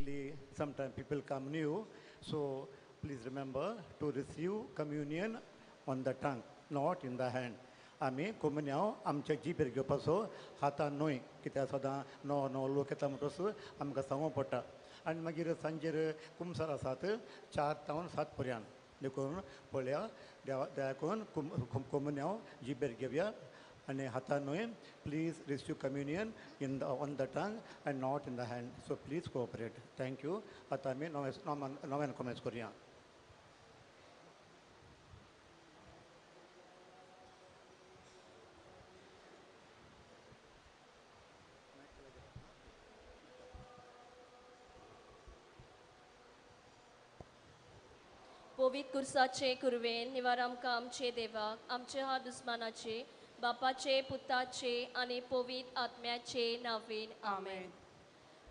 Basically, sometimes people come new, so please remember to receive communion on the tongue, not in the hand. आमी कोमुन्यांव आमच्या जिबेर घेवपाचो, हातान न्हय, कित्याक सदां नवो नवो लोक येता म्हणटकच आमकां सांगूंक पडटा. आनी मागीर सांजेर कुमसार आसात 4 तावन 7 पर्यंत. देखून पळया देवा दया करून कोमुन्यांव जिबेर घेवया आनी हातान न्हय. Please receive communion in the on the tongue and not in the hand. So please cooperate. Thank you. आतां आमी नव्यान कोमेस करुया. पवित्र कुर्साचे कुरवेन निवार आमकां आमचे देवाक आमचे हात दुस्मानाचे बापाचे पुताचे आनी पवित्र आत्म्याचे नांवेन आमेन.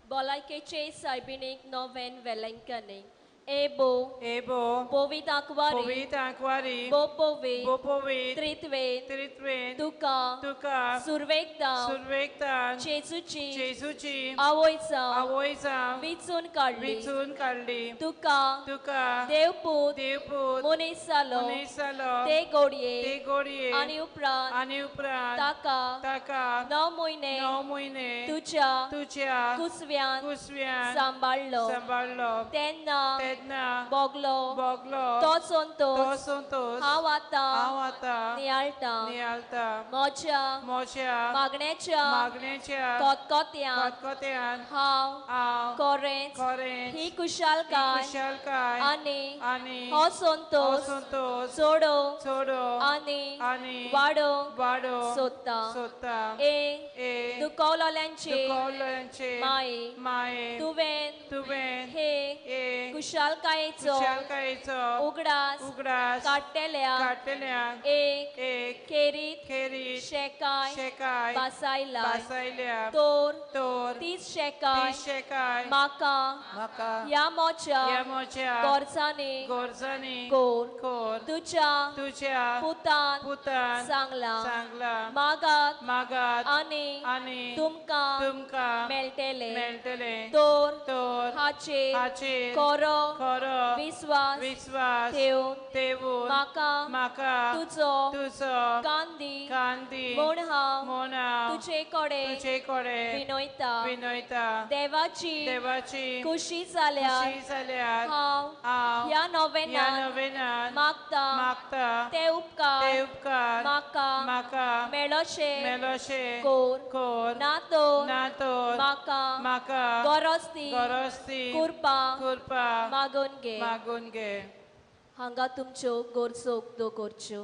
भलायकेचे सायबिणीक नोवेन वेलंकनी एबो एबो पवित्र आंकवारी पवित्र आंकवारी बो पवित्र बो पवित्र त्रित्वेन त्रित्वेन तुका तुका सुरवेकता सुरवेकता जेजूची जेजूची आवयचा आवयचा विचून काडली विचून काडली तुका तुका देवपूत देवपूत मनीस जालो मनीस जालो ते गोडये गोडये आनी उपरांत ताका ताका 9 म्हयने 9 म्हयने तुज्या तुज्या कुसव्यान कुसव्यान सांबाळलो सांबाळलो तेन्ना तेन्ना बोगलो बोगलो तो संतोष तो संतोष हांव आतां नियाळटा नियाळटा म्हज्या म्हज्या मागण्याच्या मागण्याच्या कोतकोत्यान कोतकोत्यान हांव हांव कोरेंच कोरेंच ही कुशालकाय कुशालकाय आनी आनी हो संतोष संतोष चोडो चोडो आनी आनी वाडो वाडो सोदता सोदता ए ए दुखवलोल्यांचे दुखवलोल्यांचे माये माये तुवें तुवें हे हे कुशालकायेचो कुशालकायेचो उगडास उगडास काडटेल्या काडटेल्या एक एक खेरीत खेरीत शेकाय शेकाय बासायला बासायल्या तोर तोर तीच शेकाय शेकाय म्हाका म्हाका ह्या मोच्या ह्या मोच्या गोरजांनी गोरजांनी कोर कोर तुज्या तुज्या पुतान पुतान सांगला सांगला मागात मागात आनी आनी तुमकां तुमकां मेळटले मेळटले तोर तोर हाचेर हाचेर खरो खरो विस्वास विस्वास ठेवून ठेवून म्हाका म्हाका तुजो तुजो कांदी कांदी म्हूण हांव म्हूण हांव तुजे कडेन तुजे कडेन विनयता विनयता देवाची देवाची खुशी जाल्यार खुशी जाल्यार हांव हांव ह्या ह्या नोवेनान नोवेनान मागता मागता ते उपकार ते उपकार म्हाका म्हाका मेळोशे मेळोशे कोर कोर ना तर ना तर म्हाका म्हाका गरज ती गरज ती कृपा कृपा मागून घे. मागून घे. हांगा तुमच्यो गरजो उक्तो करच्यो.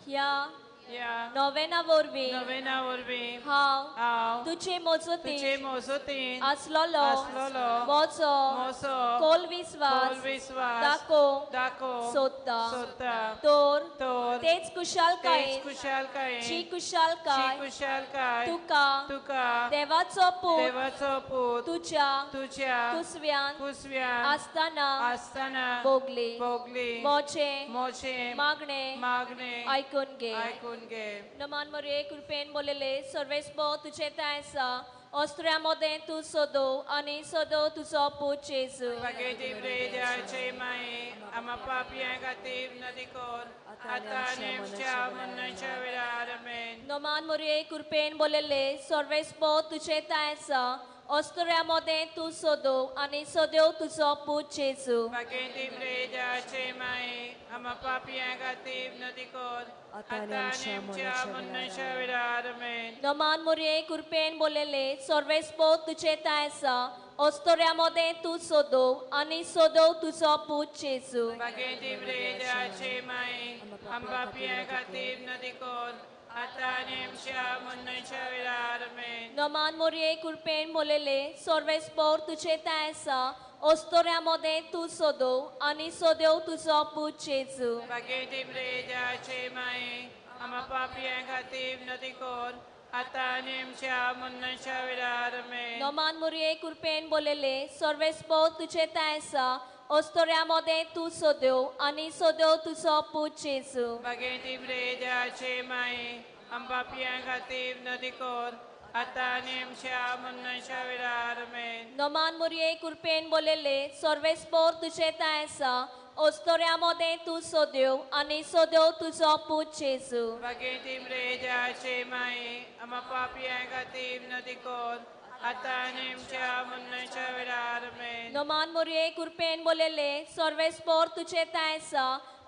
ह्या ह्या नोवेना वरवीं नोवेना वरवीं हांव हांव तुजे मजतीन तुजे मजतीन आसलोलो आसलोलो म्हजो म्हजो खोल विस्वास खोल विस्वास दाखोवंक दाखोवंक सोदता सोदता तोर तोर तेच कुशालकायेन तेच कुशालकायेन जी कुशालकाय जी कुशालकाय तुका तुका देवाचो पूत देवाचो पूत तुज्या तुज्या कुसव्यान कुसव्यान आसतना आसतना भोगली भोगली म्हजें म्हजें मागणें मागणें आयकून घे आयकून घे. नमान मरिये कृपेन बोलले सर्वेस्पो तुजे थंय आसा अस्त्र्या मदें तूं सदो आनी सदो तुजो पूत जेजू. भागेती देवाचे माये आम्हा पापयां खातीर नदी कर आतां आनी आमच्या मरणाच्या वेळार. आमेन. नमान मरिये कृपेन बोलले सर्वेस्पो तुजे थंय आसा अस्त्र्या मदें तूं सदो आनी सदो तुजो पूत जेजू. भागेती देवाचे माये आम्हा पापयां खातीर नदी कर आतां आनी आमच्या मरणाच्या वेळार. आमेन. नमान मरिये कृपेन बोलले सर्वेस्पो तुजे थंय आसा अस्त्र्या मदें तूं सदो आनी सदो तुजो पूत जेजू. भागेती देवाचे माये आम्हा पापयां खातीर नदी कर आतां आनी आमच्या मरणाच्या वेळार. आमेन. नमान मरिये कृपेन बोलले सर्वेस्पो तुजे थंय आसा अस्त्र्या मदें तूं सदो आनी सदो तुजो पूत जेजू. भागेती देवाचे माये आम्हा पापयां खातीर नदी कर आतां आनी आमच्या मरणाच्या वेळार आमेन. नोमान मुरये कृपेन बोलले सर्वेस्पोर तुझे तांय आसा ओस्तोऱ्या मोदें तूं सोद्यो आनी सोद्यो तुजो पूत जेजू. बागेंती मरिये देवाचे माये आम पापयां खातीर नदी कर आतां आनी आमच्या मरणाच्या वेळार आमेन. नोमान मुरये कृपेन बोलले सर्वेस्पोर तुझे तांय आसा ओस्तोऱ्या मोदें तूं सोद्यो आनी सोद्यो तुजो पूत जेजू. बागेंती मरिये देवाचे माये आम पापयां खातीर नदी कर आतां आनी आमच्या मरणाच्या वेळार आमेन. नोमान मुरये कृपेन बोलले सर्वेस्पोर तुझे तांय आसा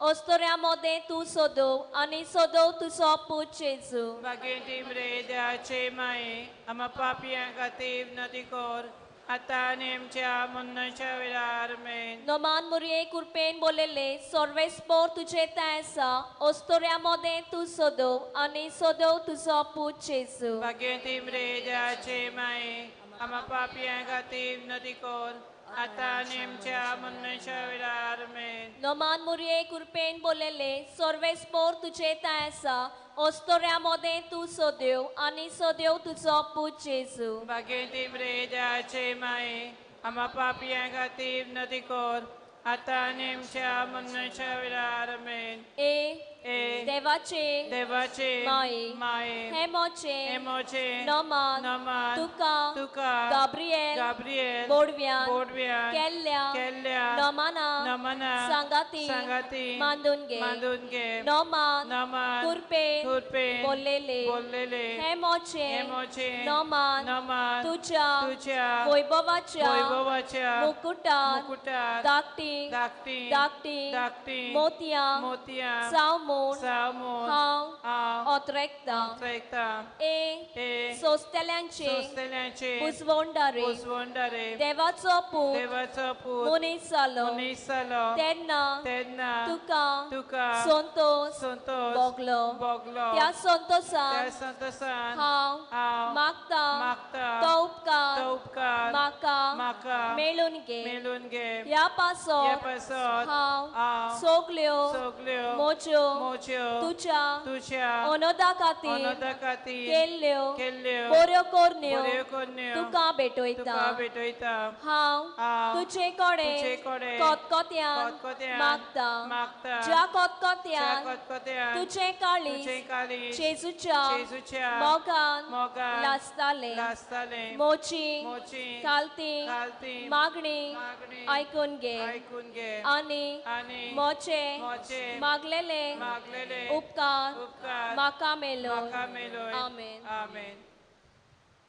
ओस्तोऱ्या मोदें तूं सोदो आनी सोदो तुजो पूत जेजू. बागेंती मरिये देवाचे माये आम पापयां खातीर नदी कर आतां आनी आमच्या मरणाच्या वेळार आमेन. नोमान मुरये कृपेन बोलले सर्वेस्पोर तुझे तांय आसा ओस्तोऱ्या मोदें तूं सोदो आनी सोदो तुजो पूत जेजू. बागेंती मरिये देवाचे माये आम पापयां खातीर नदी कर आतां आनी आमच्या मरणाच्या वेळार आमेन. नोमान मुरये कृपेन बोलले सर्वेस्पोर तुझे तांय आसा ओस्तोऱ्या मोदें तूं सोद्यो आनी सोद्यो तुजो पूत जेजू. बागेंती मरिये देवाचे माये आम पापयां खातीर नदी कर आतां आनी आमच्या मरणाच्या वेळार आमेन. ए ए देवाचे देवाचे माये माये हेमोचे हेमोचे नोमान नोमान तुका तुका गाब्रिएल गाब्रिएल बोडव्यान बोडव्यान केल्ल्या केल्ल्या नोमाना नोमाना सांगाती सांगाती मांदून घे. मांदून घे. नोमान नोमान कृपेन कृपेन बोललेले बोललेले हेमोचे हेमोचे नोमान नोमान तुझ्या तुझ्या वैभवाच्या वैभवाच्या मुकुटार मुकुटार धाकटी धाकटी धाकटी धाकटी मोतयां मोतयां सावमूण सावमूण हांव हांव ओतरेकता. ओतरेकता. ए ए सोंसतल्यांचे सोंसतल्यांचे पुजवणदारे पुजवणदारे देवाचो पूत देवाचो पूत मनीस जालो मनीस जालो तेन्ना तेन्ना तुका तुका संतोष संतोष भोगलो. भोगलो. त्या संतोषान त्या संतोषान हांव हांव मागता मागता तो उपकार तो उपकार म्हाका म्हाका मेळून घे. मेळून घे. ह्या पासत ह्या पासत हांव हांव सगल्यो सगल्यो म्हज्यो म्हज्यो तुज्या तुज्या अनोदा खातीर अनोदा खातीर केल्ल्यो केल्ल्यो बऱ्यो करण्यो बऱ्यो करण्यो तुका भेटयता. तुका भेटयता. हांव हांव तुजे कडेन तुजे कडेन कोतकोत्यान कोतकोत्यान मागता मागता ज्या कोतकोत्यान कोतकोत्यान तुजें काळीज तुजें काळीज जेजूच्या जेजूच्या मोगान मोगान लासतालें. लासतालें. म्हजी म्हजी खालती खालती मागणी मागणी आयकून घे आयकून घे आनी आनी म्हजे म्हजे मागलेले मागलेले उपकार उपकार म्हाका मेळोय. म्हाका मेळोय. आमेन. आमेन.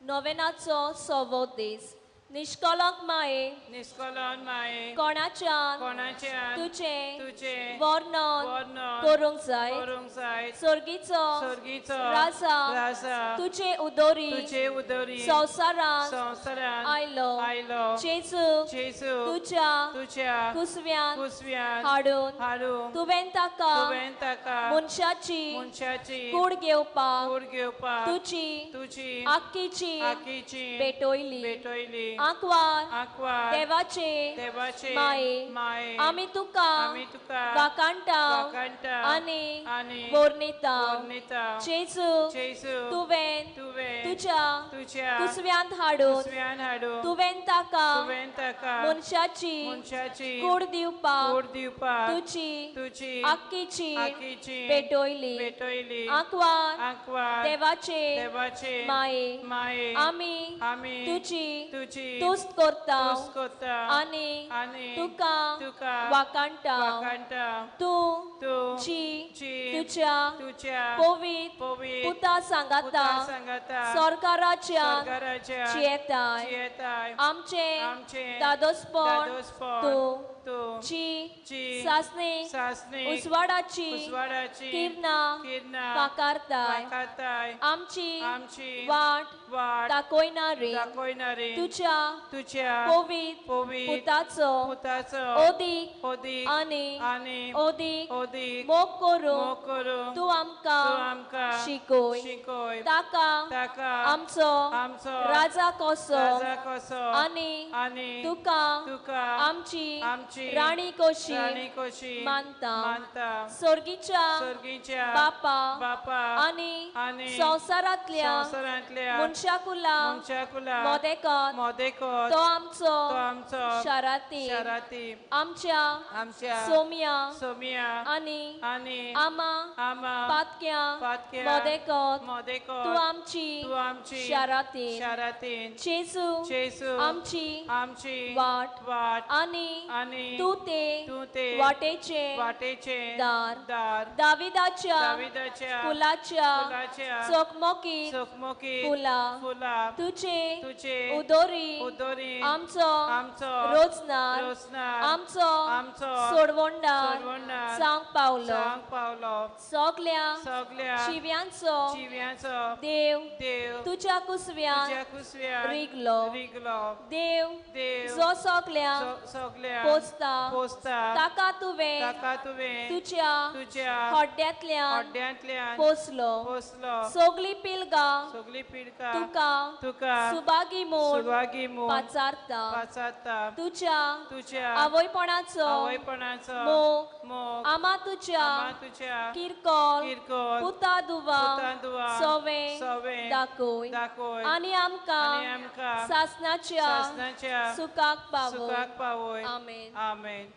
नोवेनाचो सवो दीस. निष्कलंक माये निष्कलंक माये कोणाच्यान कोणाच्यान तुजें तुजें वर्णन वर्णन करूंक जाय. करूंक जाय. सर्गीचो सर्गीचो राजा राजा तुजे उदोरी तुजे उदोरी संवसारांत संवसारांत आयलो. आयलो. जेजू जेजू तुज्या तुज्या कुसव्यान कुसव्यान हाडून हाडून तुवें ताका तुवें ताका मनशाची मनशाची कूड घेवपाक कूड घेवपाक तुजी तुजी आक्कीची आक्कीची भेटयली. भेटयली. आंकवार आंकवार देवाचे देवाचे माये माये आमी तुका आमी तुका वाखाणटा वाखाणटा आनी आनी वर्णिता. वर्णिता. जेजू जेजू तुवें तुवें तुज्या तुज्या कुसव्यांत हाडून कुसव्यान हाडून तुवें ताका तुवें ताका मनशाची मनशाची कूड दिवपाक कूड दिवपाक तुजी तुजी आक्कीची आक्कीची भेटयली. भेटयली. आंकवार आंकवार देवाचे देवाचे माये माये आमी आमी तुजी तुजी तुस्त करता तुस्त करता आनी आनी तुका तुका वाखाणटा. वाखाणटा. तूं तूं जी जी तुज्या तुज्या पवित्र पवित्र पुता सांगाता सांगाता सरकाराच्या सरकाराच्या जियेताय. जियेताय. आमचें आमचें दादोसपण दादोसपण तूं तूं जी जी सासणी सासणी उजवाडाची उजवाडाची किरणां किरणां फाकारताय. फाकारताय. आमची आमची वाट वाट दाखयणारी दाखयणारी तुज्या तुज्या पवित्र पवित्र पुताचो पुताचो ओदीक ओदीक आनी आनी ओदीक ओदीक मोग करूंक मोग करूंक तूं आमकां तूं आमकां शिकय. शिकय. ताका ताका आमचो आमचो राजा कसो राजा कसो आनी आनी तुका तुका आमची आमची राणी कशी राणी कशी मानता मानता सोर्गीच्या सोर्गीच्या बापा बापा आनी आनी संवसारांतल्या संवसारांतल्या मनशाकुला मनशाकुला मोदेकत मोदेकत तो आमचो तो आमचो शाराती शाराती आमच्या आमच्या सोम्या सोम्या आनी आनी आमा आमा पातक्या पातक्या मोदेकत मोदेकत तूं आमची तूं आमची शाराती शारातीन जेजू जेजू आमची आमची वाट वाट आनी आनी तूं ते तूं ते वाटेचे वाटेचे दार दार दाविदाच्या दाविदाच्या कुलाच्या कुलाच्या चकमकीत चकमकीत फुला फुला तुझे तुझे उदोरी उदोरी आमचो आमचो रोजनार रोजनार आमचो आमचो सोडवणदार सोडवणदार जावंक पावलो जावंक पावलो सगल्या सगल्या शिव्यांचो शिव्यांचो देव देव तुझ्या कुसव्यान तुझ्या कुसव्यान रिगलो रिगलो देव देव जो सगल्या सगल्या पोसता पोसता ताका तुवें ताका तुवें तुझ्या तुझ्या हड्ड्यांतल्यान हड्ड्यांतल्यान पोसलो पोसलो सगली पिलगा सगली पिडका तुका तुका सुभागी म्हूण सुभागी म्हूण पाचारता पाचारता तुझ्या तुझ्या आवयपणाचो आवयपणाचो मोग मोग आमा तुझ्या आमा तुझ्या किरकोळ किरकोळ पुता दुवा पुता दुवा सवे सवे दाखय दाखय आनी आमकां आनी आमकां सासनाच्या सासनाच्या सुखाक पावय सुखाक पावय. आमेन. आमेन.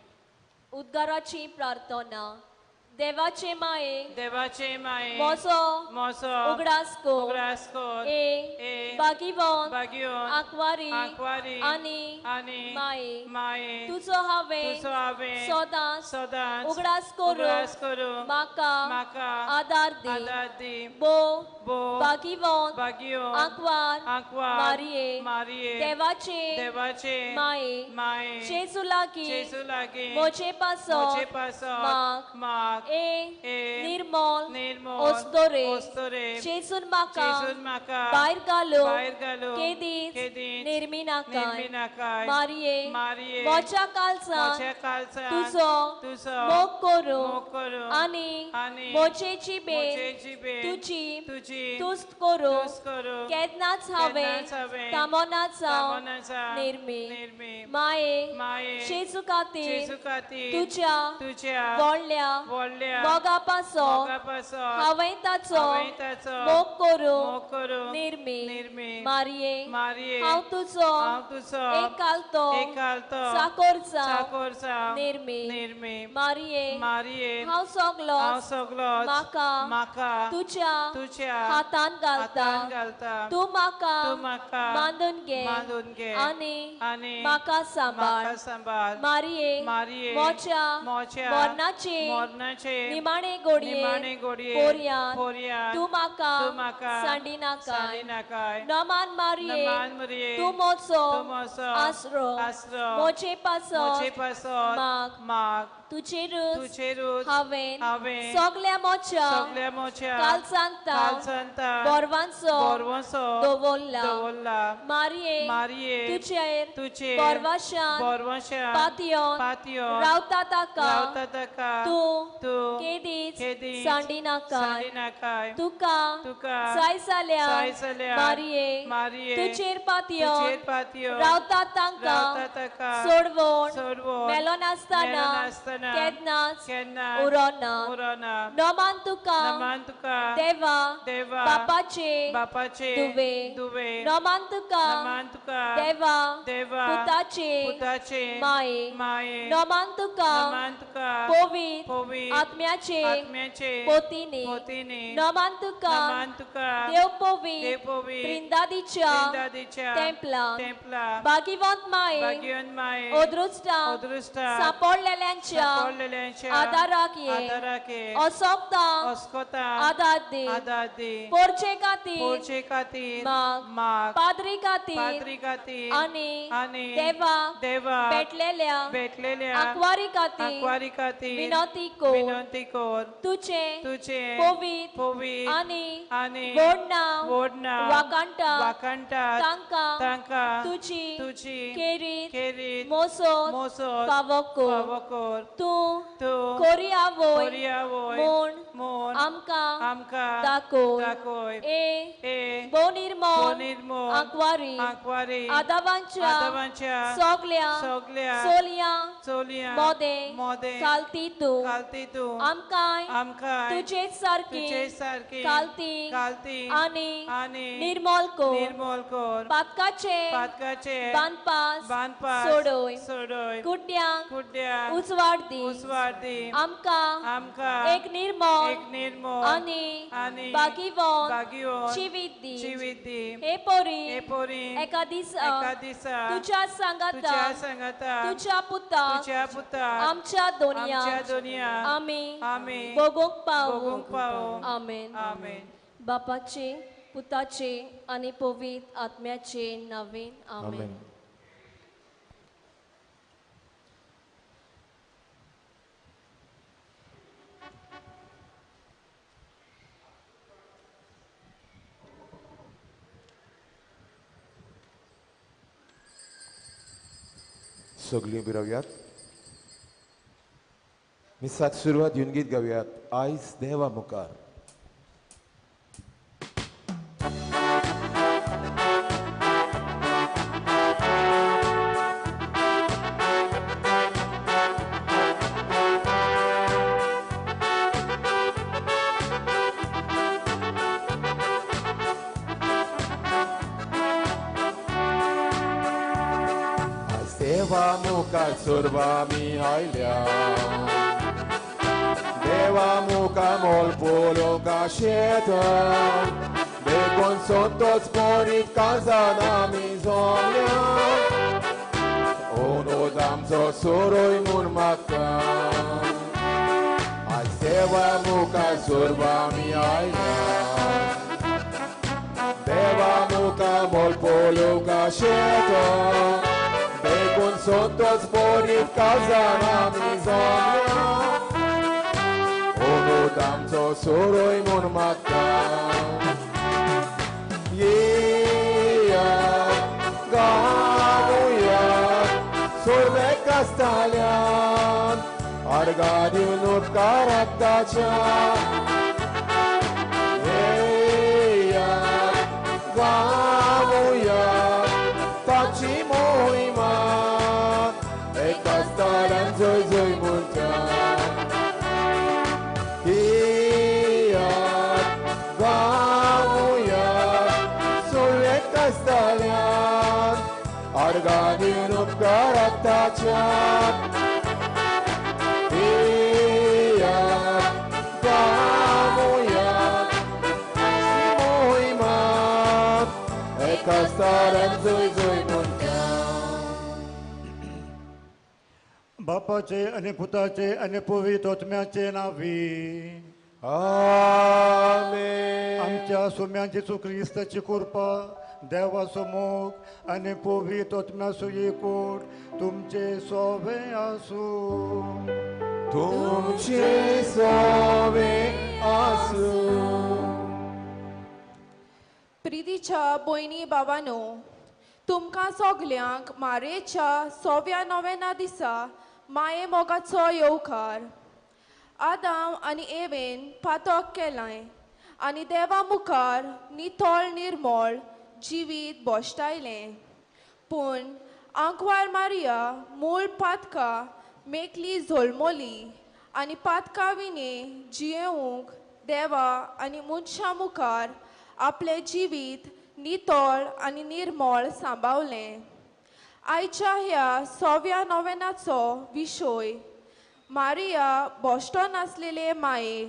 उद्गाराची प्रार्थना. देवाचे माये देवाचे माये मोसो मोसो उगडास कर उगडास कर ए ए बागिवन बागिवन आंकवारी आंकवारी आनी आनी माये माये तुजो हांवें तुजो हांवें सदांच सदांच उगडास करूं उगडास करूं म्हाका म्हाका आदार दी आदार दी बो बो बागिवन बागिवन आंकवार आंकवार मारिये मारिये देवाचे देवाचे माये माये जेजू लागीं जेजू लागीं म्हजे पासत म्हजे पासत माग माग ए ए निर्मल निर्मल ओस्तोरे ओस्तोरे जेजून म्हाका जेजून म्हाका भायर घालून भायर घालून केदीच केदीच निर्मिनाकाय निर्मिनाकाय मारिये मारिये म्हज्या काळजांत म्हज्या काळजांत तुजो तुजो मोग करूं मोग करूं आनी आनी म्हजे जिबेन म्हजे जिबेन तुजी तुजी तुस्त करूं तुस्त करूं केन्नाच हांवें केन्नाच हांवें तामोना जावं तामोना जावं निर्मी निर्मी माये माये जेजू खातीर जेजू खातीर तुज्या तुज्या व्हडल्या व्हडल्या मोगा पासत मोगा पासत हांवें ताचो हांवें ताचो मोग करूं मोग करूं निर्मी निर्मी मारिये मारिये हांव तुजो हांव तुजो एकालतो एकालतो चाकोर जावं चाकोर जावं निर्मी निर्मी मारिये मारिये हांव सगलोच हांव सगलोच म्हाका म्हाका तुज्या तुज्या हातान घालता हातान घालता तूं म्हाका तूं म्हाका बांदून घे बांदून घे आनी आनी म्हाका सांबाळ म्हाका सांबाळ मारिये मारिये म्हज्या म्हज्या मरणाचे मरणाचे निमाणे गोडये निमाणे गोडये पोरयान पोरयान तूं म्हाका तूं म्हाका सांडिनाकाय सांडिनाकाय नमान मारिये नमान मारिये तूं म्हजो तूं म्हजो आसरो आसरो म्हजे पासत म्हजे पासत माग माग तुजेरूच तुजेरूच हांवें हांवें सगल्या म्हज्या सगल्या म्हज्या काळजांत काळजांत बोरवांचो बोरवांचो दवरला दवरला मारिये मारिये तुजेर तुजेर बोरवाशान बोरवाशान पातयेवन पातयेवन रावता ताका रावता ताका तूं तूं केदीच केदीच सांडिनाकाय सांडिनाकाय तुका तुका जाय जाल्यार जाय जाल्यार मारिये मारिये तुजेर पातयेवन तुजेर पातयेवन रावता तांकां रावता ताका सोडवण सोडवण मेलो नासतना मेलो नासतना केन्नाच केन्नाच उरोना उरोना नमान तुका नमान तुका देवा देवा बापाचे बापाचे दुवे दुवे नमान तुका नमान तुका देवा देवा पुताचे पुताचे माये माये नमान तुका नमान तुका पवित्र पवित्र आत्म्याचे आत्म्याचे पोतीने पोतीने नमान तुका नमान तुका देव पवित्र देव पवित्र त्रिंदादीच्या त्रिंदादीच्या तेंपला तेंपला भाग्यवंत माये भाग्यवंत माये अदृश्टांत अदृश्टांत सापडलेल्यांच्या सापडलेल्यांच्या आदाराक ये आदाराक ये असोकता अस्कोता आदार दी आदार दी पोरचे खातीर पोरचे खातीर माग माग पाद्री खातीर पाद्री खातीर आनी आनी देवा देवा भेटलेल्या भेटलेल्या आंकवारी खातीर आंकवारी खातीर विनोती कर विनोती कोर तुझे तुझे पवित्र पवित्र आनी आनी व्हड नांव व्हड नांव वाखाणटात वाखाणटात तांकां तांकां तुजी तुजी खेरीत खेरीत मोसोत मोसोत फावो कोर फावो कोर तूं तूं कोरी आवय कोरी आवय म्हूण म्हूण आमकां आमकां दाखय दाखय ए ए भोव निर्मळ निर्मळ आंकवारी आंकवारी आदावांच्या आदावांच्या सगल्या सगल्या चलयां चलयां मोदें मोदें कालती तूं कालती तूं आमकांय आमकांय तुजेच सारकी तुजेच सारकी कालती कालती आनी आनी निर्मळ कोर निर्मळ कोर पातकाचे पातकाचे बांदपास बांदपास सोडय सोडय कुड्ड्यांक कुड्ड्यांक उजवाड दी उजवाड दी आमकां आमकां एक निर्मळ एक निर्मळ आनी आनी भागीवन भागीवन जिवीत दी जिवीत दी हे पोरी हे पोरी एका दिसा एका दिसा तुज्या सांगाता तुज्या सांगाता तुज्या पुताक तुज्या पुताक आमच्या दोनया आमच्या दोनया आमी आमी भोगूंक पावूं भोगूंक पावूं. आमेन. आमेन. बापाचे पुताचे आनी पवित्र आत्म्याचे नांवेन आमेन. सगळीं उबी रावयात. मिसाक सुरवात येवन गीत गावयात आयज देवा मुखार. देवा मुखार सर्वामी आयल्या देवा मुखार मोल पळोवंक आशेता देखून संतोच परीत काळजान आमी जमल्या ओनोद आमचो सोरोय म्हूण मागता आयज देवा मुखार सर्वामी आयल्या देवा मुखार मोल पळोवंक आशेता देखून संतोच परीत काळजान आमी जमल्या ओनोद आमचो सोरोय म्हूण मागता. येयात गावया सोरवेक आसताल्यान आर्गां दिवन उपकाराक ताच्या. येयात गावया ताची मोहिमा एका स्थानान जय जय म्हणटा. येयात गावया सोरवेक आसताल्यान आर्गां दिवन उपकाराक ताच्या. येयात गावया ताची मोहिमा एका स्थानान जय जय म्हणटा. बापाचे आनी पुताचे आनी पवित्र आत्म्याचे नांवी आमेन. आमच्या सुम्यांची क्रिस्ताची कृपा देवाचो मोग आनी पवित्र आत्म्याचो एकवट तुमचे सोवे आसूं. तुमचे सोवे आसूं. प्रितीच्या भयणी बाबानो, तुमकां सगल्यांक मारेच्या सव्या नव्याना दिसा माये मोगाचो येवकार. आदाम आनी एवेन पातक केलां आनी देवा मुखार नितळ निर्मळ जिवीत बोश्टायलें. पूण आंकवार मारिया मूळ पातका मेकली जल्मली आनी पातका विणे जियेवंक देवा आनी मनशां मुखार आपलें जिवीत नितळ आनी निर्मळ सांबावलें. आयच्या ह्या सव्या नव्यानाचो विशय मारिया बोश्टो नासलेले माये.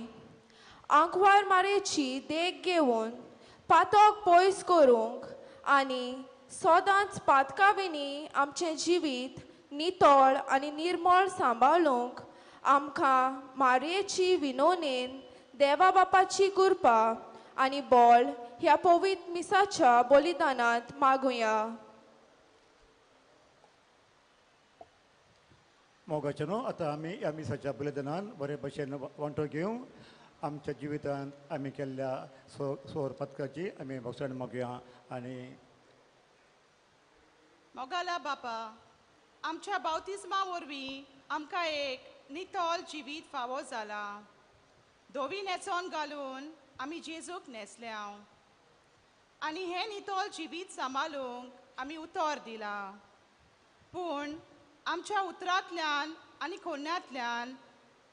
आंकवार मारयेची देख घेवन पातक पयस करूंक आनी सदांच पातका विणी आमचें जिवीत नितळ आनी निर्मळ सांबाळूंक आमकां मारयेची विनोनेन देवा बापाची कृपा आनी बळ ह्या पवित्र मिसाच्या बलिदानांत मागुया. मोगाचें न्हू आतां आमी ह्या मिसाच्या बलिदानान बरे भशेन वांटो घेवं आमच्या जिवितांत आमी केल्ल्या सोर पथकाची आमी भोगसण मागया. आनी मोगाला बापा, आमच्या बावतिज्मा वरवीं आमकां एक नितळ जिवीत फावो जाला. धवी न्हेसोन घालून आमी जेजूक न्हेसल्या आनी हें नितळ जिवीत सांबाळूंक आमी उतर दिलां. पूण आमच्या उतरांतल्यान आनी कोन्यांतल्यान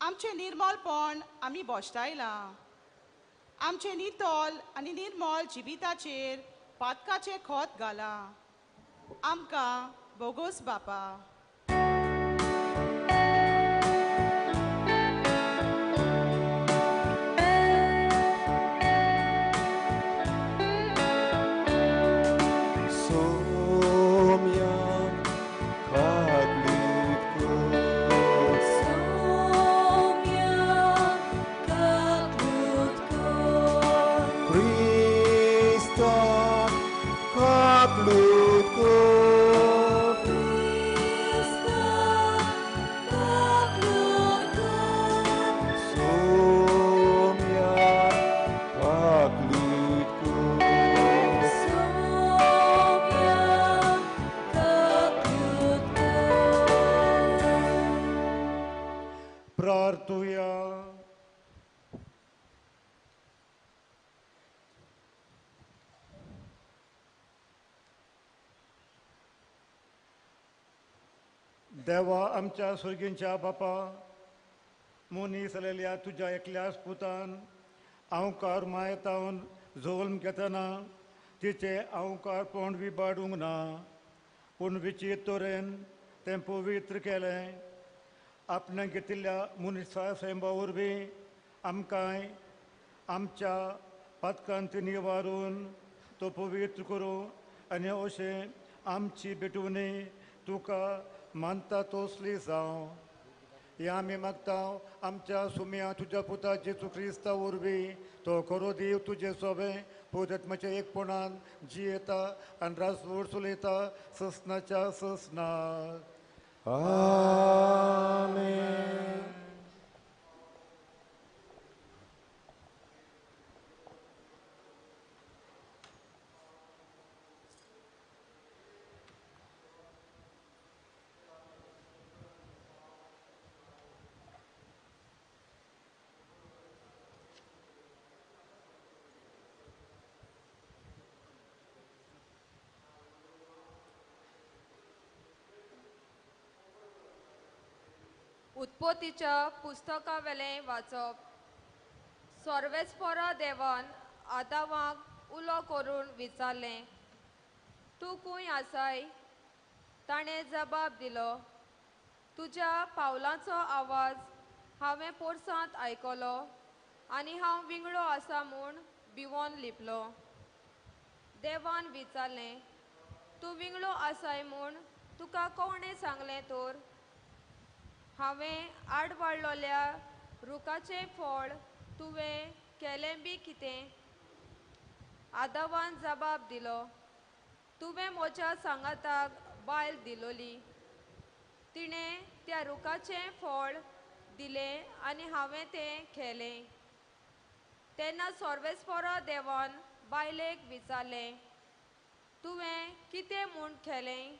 आमचें निर्मलपण आमी भश्टायलां. आमचें नितळ आनी निर्मल जिविताचेर पातकाचें खत घालां. आमकां बोगोस बापा. देवा आमच्या सुर्गींच्या बापा, मनीस जालेल्या तुज्या एकल्याच पुतान आंवकार मायतावन जल्म घेतना तिचें आंवकारपण विबाडूंक ना, पूण विचित्र तरेन तें पवित्र केलें. आपणें घेतिल्ल्या मनीसा सैमा वरवीं आमकांय आमच्या पातकांत निवारून तो पवित्र करूं आनी अशें आमची भेटवणी तुका मानता तसली जावं. हें आमी मागता आमच्या सुम्या तुज्या पुता जेजू क्रिस्ता वरवीं. तो खरो देव तुजें सोबें पवित्र एकपणान जियेता आनी राजवट चलयता ससनाच्या ससनाक. आमेन. उत्पत्तीच्या पुस्तकावेलें वाचप. सर्वेस्परा देवान आदावाक उलो करून विचारलें, तूं खंय आसाय? ताणें जबाब दिलो, तुज्या पावलांचो आवाज हांवें पोरसांत आयकलो आनी हांव विंगळो आसा म्हूण भिवोन लिपलो. देवान विचारलें, तूं विंगळो आसाय म्हूण तुका कोणें सांगलें तर? हांवें आडवाडलोल्या रुखाचें फळ तुवें केलें बी कितें? आदावान जबाब दिलो, तुवें म्हज्या सांगाताक बायल दिलोली, तिणें त्या रुखाचें फळ दिलें आनी हांवें तें खेलें. तेन्ना सर्वेस्परा देवान बायलेक विचारलें, तुवें कितें म्हूण खेलें?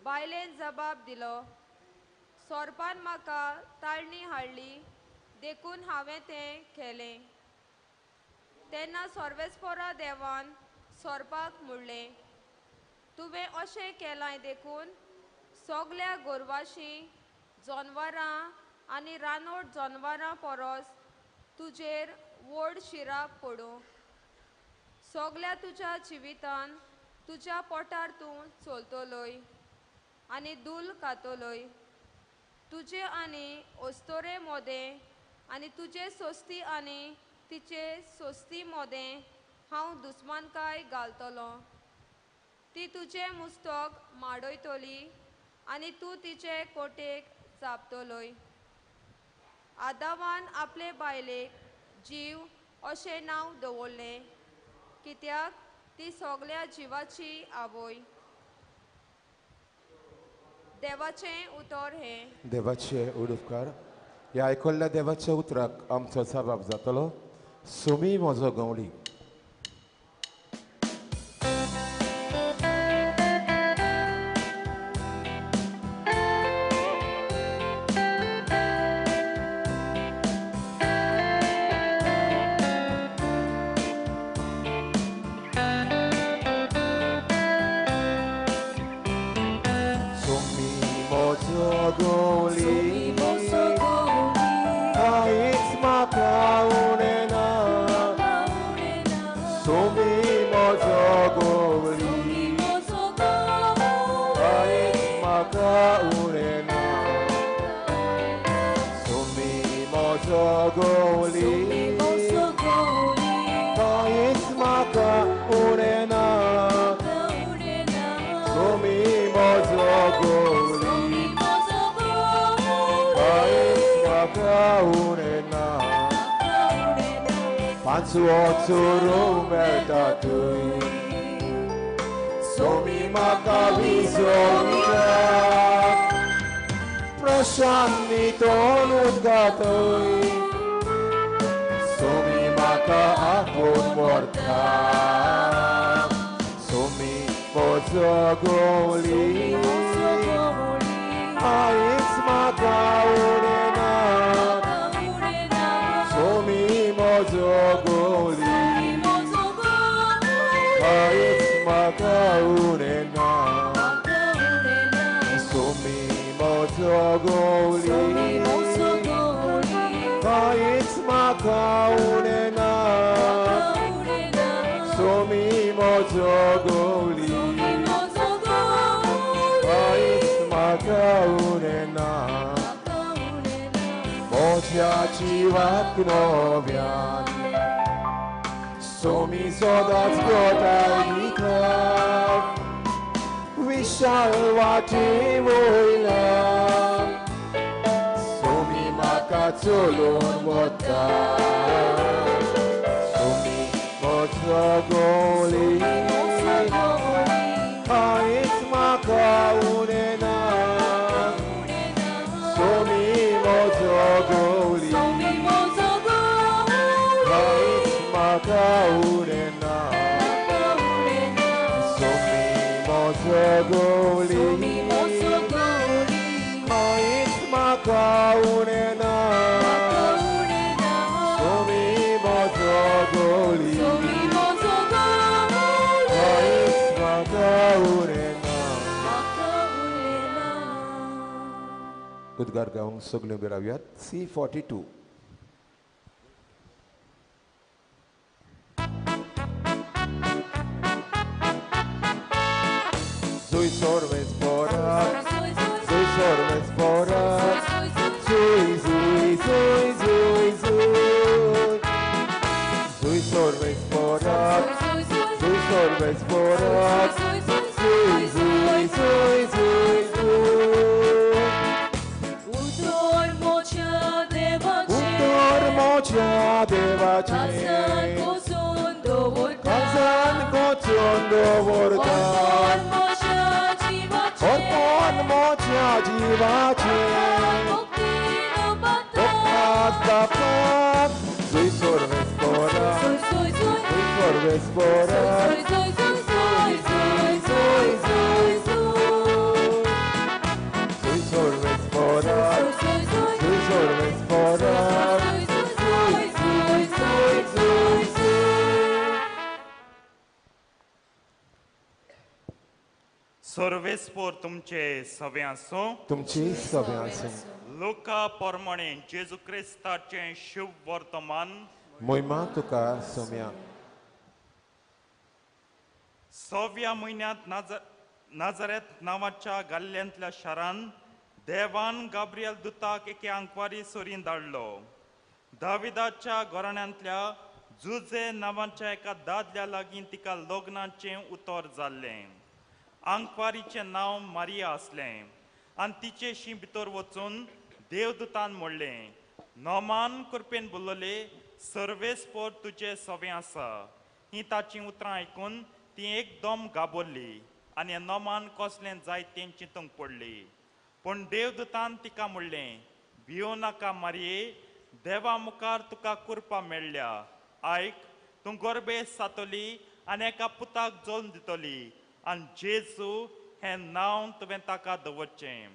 बायलेन जबाब दिलो, सोरपान म्हाका ताळणी हाडली देखून हांवें तें खेलें. तेन्ना सर्वेस्परा देवान सोरपाक म्हणलें, तुवें अशें केलां देखून सगल्या गोरवाशी जनवरां आनी रानवट जनवरां परस तुजेर व्हड शिराप पडूं. सगल्या तुज्या जिवितान तुज्या पोटार तूं चलतलोय आनी धूल खातलोय. तुजे आनी अस्तोरे मोदें आनी तुजे सोस्ती आनी तिचे सोस्ती मोदें हांव दुस्मानकाय घालतलो. ती तुजें मुस्तक माडयतली आनी तूं तिचे कोटेक चापतलोय. आदावान आपले बायलेक जीव अशें नांव दवरलें, कित्याक ती सगल्या जिवाची आवय. देवाचें उतर हें. देवाचे उडुपकार ह्या आयकल्ल्या देवाच्या उतराक आमचो जबाब जातलो. सोमी म्हजो गवळी. उद्गार गावंक सगळ्यो उबे रावयात. C42. Zui sorves porat, zui sorves porat, zui zui zui zui zui. Zui sorves porat, zui sorves porat, zui zui zui zui zui. Devace, Kazan koçun dovorta, Orpon mocha jivache, Topat tapat, Zui sorves pora, Zui sorves pora, Zui zui zui zui zui, Zui sorves pora, Zui sorves pora. सर्वेस्पोर तुमचे सवे आसूं, तुमची सवे आसूं. लुका प्रमाणे जेजू क्रिस्ताचें शुभ वर्तमान. मोहिमा तुका सोम्या. सव्या म्हयन्यांत नाझारेथ नांवाच्या गाल्ल्यांतल्या शारान देवान गाब्रियल दुताक एके आंकवारी सोरीन धाडलो. दाविदाच्या घराण्यांतल्या जुजे नांवाच्या एका दादल्या लागीं तिका लग्नाचें उतर जाल्लें. आंकवारीचें नांव मारिया आसलें आनी तिचेशी भितर वचून देवदूतान म्हणलें, नोमान कृपेन बोलले सर्वेस्पोर तुजें सवें आसा. ही ताचीं उतरां आयकून ती एकदम घाबरली आनी नोमान कसलें जाय तें चिंतूंक पडली. पूण देवदूतान तिका म्हणलें, भियो नाका मारये, देवा मुखार तुका कृपा मेळ्ळ्या. आयक, तूं गोरबेस जातली आनी एका पुताक जल्म दितली आनी जेजू हें नांव तुवें ताका दवरचें.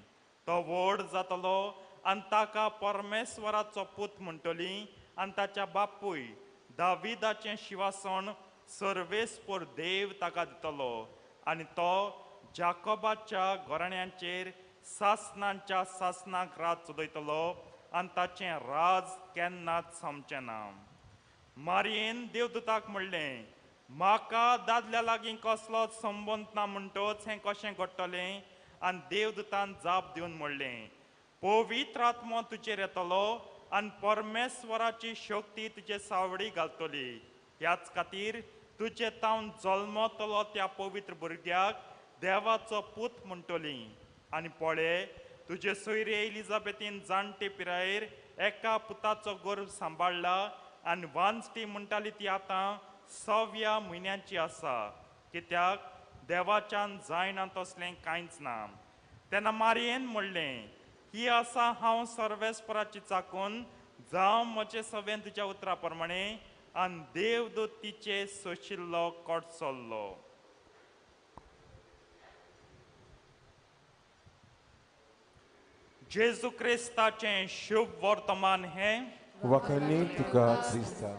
तो व्हड जातलो आनी ताका परमेश्वराचो पूत म्हणटली आनी ताच्या बापूय दाविदाचें शिवासण सर्वेस्पर देव ताका दितलो आनी तो जाकोबाच्या घराण्यांचेर सासनांच्या सासनाक राज चलयतलो आनी ताचें राज केन्नाच सोंपचें ना. मारयेन देवदूताक म्हणलें, म्हाका दादल्या लागीं कसलोच संबंद ना म्हणटच हें कशें घडटलें? आनी देवदूतान जाप दिवन म्हणलें, पवित्र आत्मो तुजेर येतलो आनी परमेश्वराची शक्ती तुजे सावडी घालतली. ह्याच खातीर तुजे तावन जल्मतलो त्या पवित्र भुरग्याक देवाचो पूत म्हणटली. आनी पळय, तुजे सोयरे एलिजाबेथीन जाणटे पिरायेर एका पुताचो गर्भ सांबाळ्ळा आनी वांजटी म्हणटाली ती आतां 6व्या म्हयन्याची आसा, कित्याक देवाच्यान जायना तसलें कांयच ना. तेन्ना मारयेन म्हणलें, ही आसा हांव सर्वेस्पराची चाकून, जावं म्हजे सवें तुज्या उतरा प्रमाणे. आनी देवदूत तिचे सोशिल्लो कोटसल्लो. जेजू क्रिस्ताचें शुभ वर्तमान हें. वखणी तुका क्रिस्ता.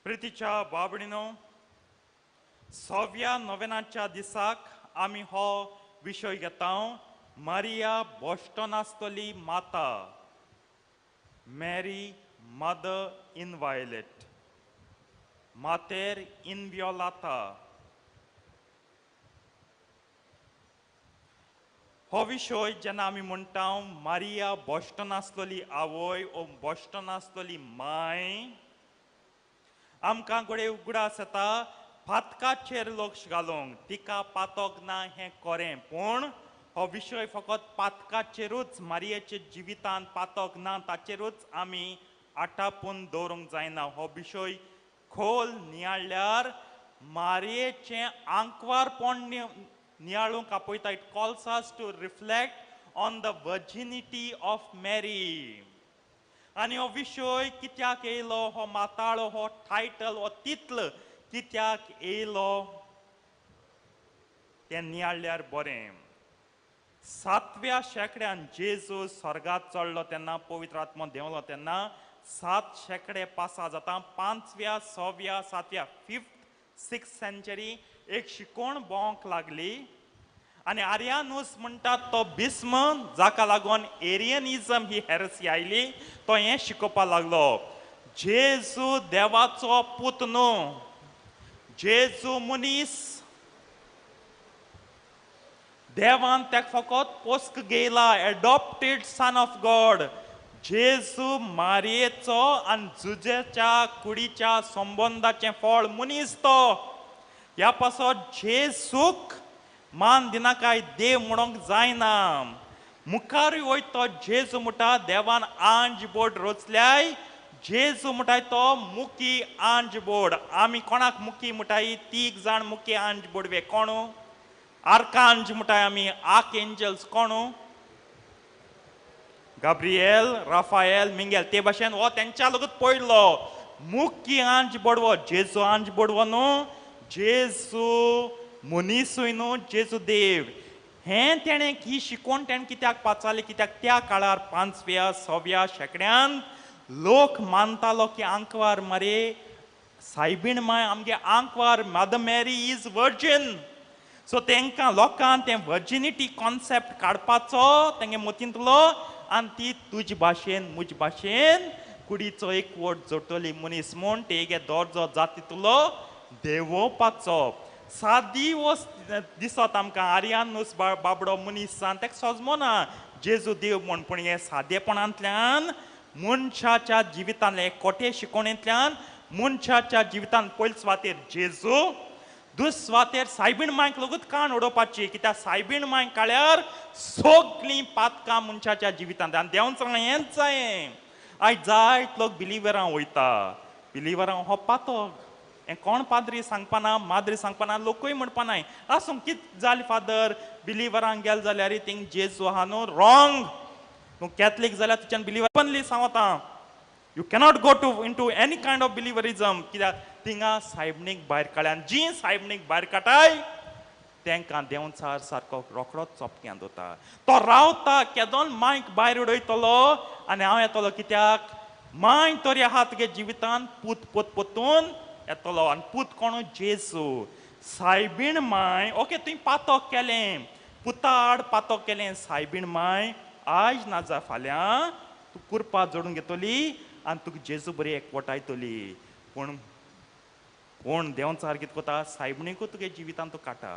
प्रितीच्या बाबणीनो, 6व्या नोवेनाच्या दिसाक आमी हो विशय घेता, मारिया बोस्टन आसतली माता, मॅरी मदर इनवायलेट, मातेर इनवियोलाता. हो विशय जेन्ना आमी म्हणटा मारिया बोस्टन आसतली आवय ओ बोस्टन आसतली माय, आमकां घडये उगडास येता पातकाचेर लक्ष घालूंक, तिका पातक ना हें खरें, पूण हो विशय फकत पातकाचेरूच, मारयेच्या जिवितांत पातक ना ताचेरूच आमी आटापून दवरूंक जायना. हो विशय खोल नियाळ्ळ्यार मारयेचें आंकवारपण नियाळूंक आपयता. It calls us to reflect on the virginity of Mary. आनी हो विशय कित्याक येयलो, हो माताळो, हो टायटल, हो तितल कित्याक येयलो तें नियाळ्ळ्यार बरें. 7व्या शेंकड्यान जेजू स्वर्गात चडलो तेन्ना, पवित्र आत्मो देंवलो तेन्ना 7 शेंकडे पासा जाता, 5व्या 6व्या 7व्या 5th 6th century एक शिकोवण भोंवंक लागली. आनी आर्यानूस म्हणटात तो भीस्म, जाका लागून एरियनिजम ही हेरसी आयली, तो हें शिकोवपाक लागलो, जेजू देवाचो पूत न्हू, जेजू मनीस, देवान ताका फकत पोस्क घेयला, एडॉप्टेड सन ऑफ गॉड. जेजू मारयेचो आनी जुजेच्या कुडीच्या संबंदाचें फळ मनीस तो. ह्या पासत जेजूक मान दिनाकाय, देव म्हणूंक जायना. मुखारूय वयता तो जेजू म्हणटा देवान आंज बोर्ड रचल्याय, जेजू म्हणटाय तो मुखी आंज बोर्ड. आमी कोणाक मुखी म्हणटाय? 3 जाण मुखी आंज बोर्डवे कोण? आर्कांज म्हणटाय आमी, आर्क एंजल्स कोण? गाब्रिएल, राफायल, मिंगेल. ते भाशेन हो तेंच्या लगूच पडलो मुखी आंज बोडवो. जेजू आंज बोडवो न्हू, जेजू मनीसूय न्हू, जेजू देव. हें तेणें ही शिकोवण तेणें कित्याक पाचारली? कित्याक त्या काळार 5व्या 6व्या शेंकड्यांत लोक मानतालो की आंकवार मरे सायबीण माय आमगे आंकवार, mother Mary is virgin. So तेंकां लोकांक तें वर्जिनिटी कॉन्सेप्ट काडपाचो तेंगे मतींतलो आनी ती तुजे भाशेन म्हजे भाशेन कुडीचो एक वट जोडटली मनीस म्हूण तेगे दर्जो जातींतलो देंवोवपाचो. सादी वस्त दिसत आमकां, आर्यानूस बाबडो मनीस ताका सजमना जेजू देव म्हूण, पूण हे सादेपणांतल्यान मनशाच्या जिवितांतले कोटे शिकोवणेंतल्यान मनशाच्या जिवितांत पयले सुवातेर जेजू, दुस्वातेर सायबीण मांयक लोगूत काण उडोवपाची, कित्याक सायबीण मांयक काळ्यार सगळीं पातकां मनशाच्या जिवितांत. आनी देवान सांगलां हेंच जायें. आयज जायत लोक बिलिवरां वयता, बिलिवरां हो पातक, हें कोण पाद्री सांगपाना, माद्री सांगपाना, लोकूय म्हणपानाय. आसूं कित जालें फादर, बिलिवरांक गेल जाल्यार थिंग जेजू आहा न्हू, रॉंग. तूं कॅथलीक जाल्यार तुज्यान बिलिवर ओपनली सांगता, you cannot go to into any kind of believerism, कित्याक थिंगा सायबणीक भायर काडल्या. जी सायबणीक भायर काडटाय तेंकां देंवचार सारको रोखडोच चोपक्यां दवरता. तो रावता केदोन मांयक भायर उडयतलो आनी हांव येतलो, कित्याक मांय तरी आहा तुगे जिवितान, पूत पोत पोतून येतलो. आनी पूत कोण? जेजू. सायबीण मांय, ओके तुवें पातक केलें, पुता आड पातक केलें, सायबीण मांय आयज ना जा फाल्यां तूं कुरपा जोडून घेतली आनी तुका जेजू बरी एकवटायतली. पूण कोण देंवचार कितें कोता, सायबणीकूय तुगे जिवितान तूं काडटा,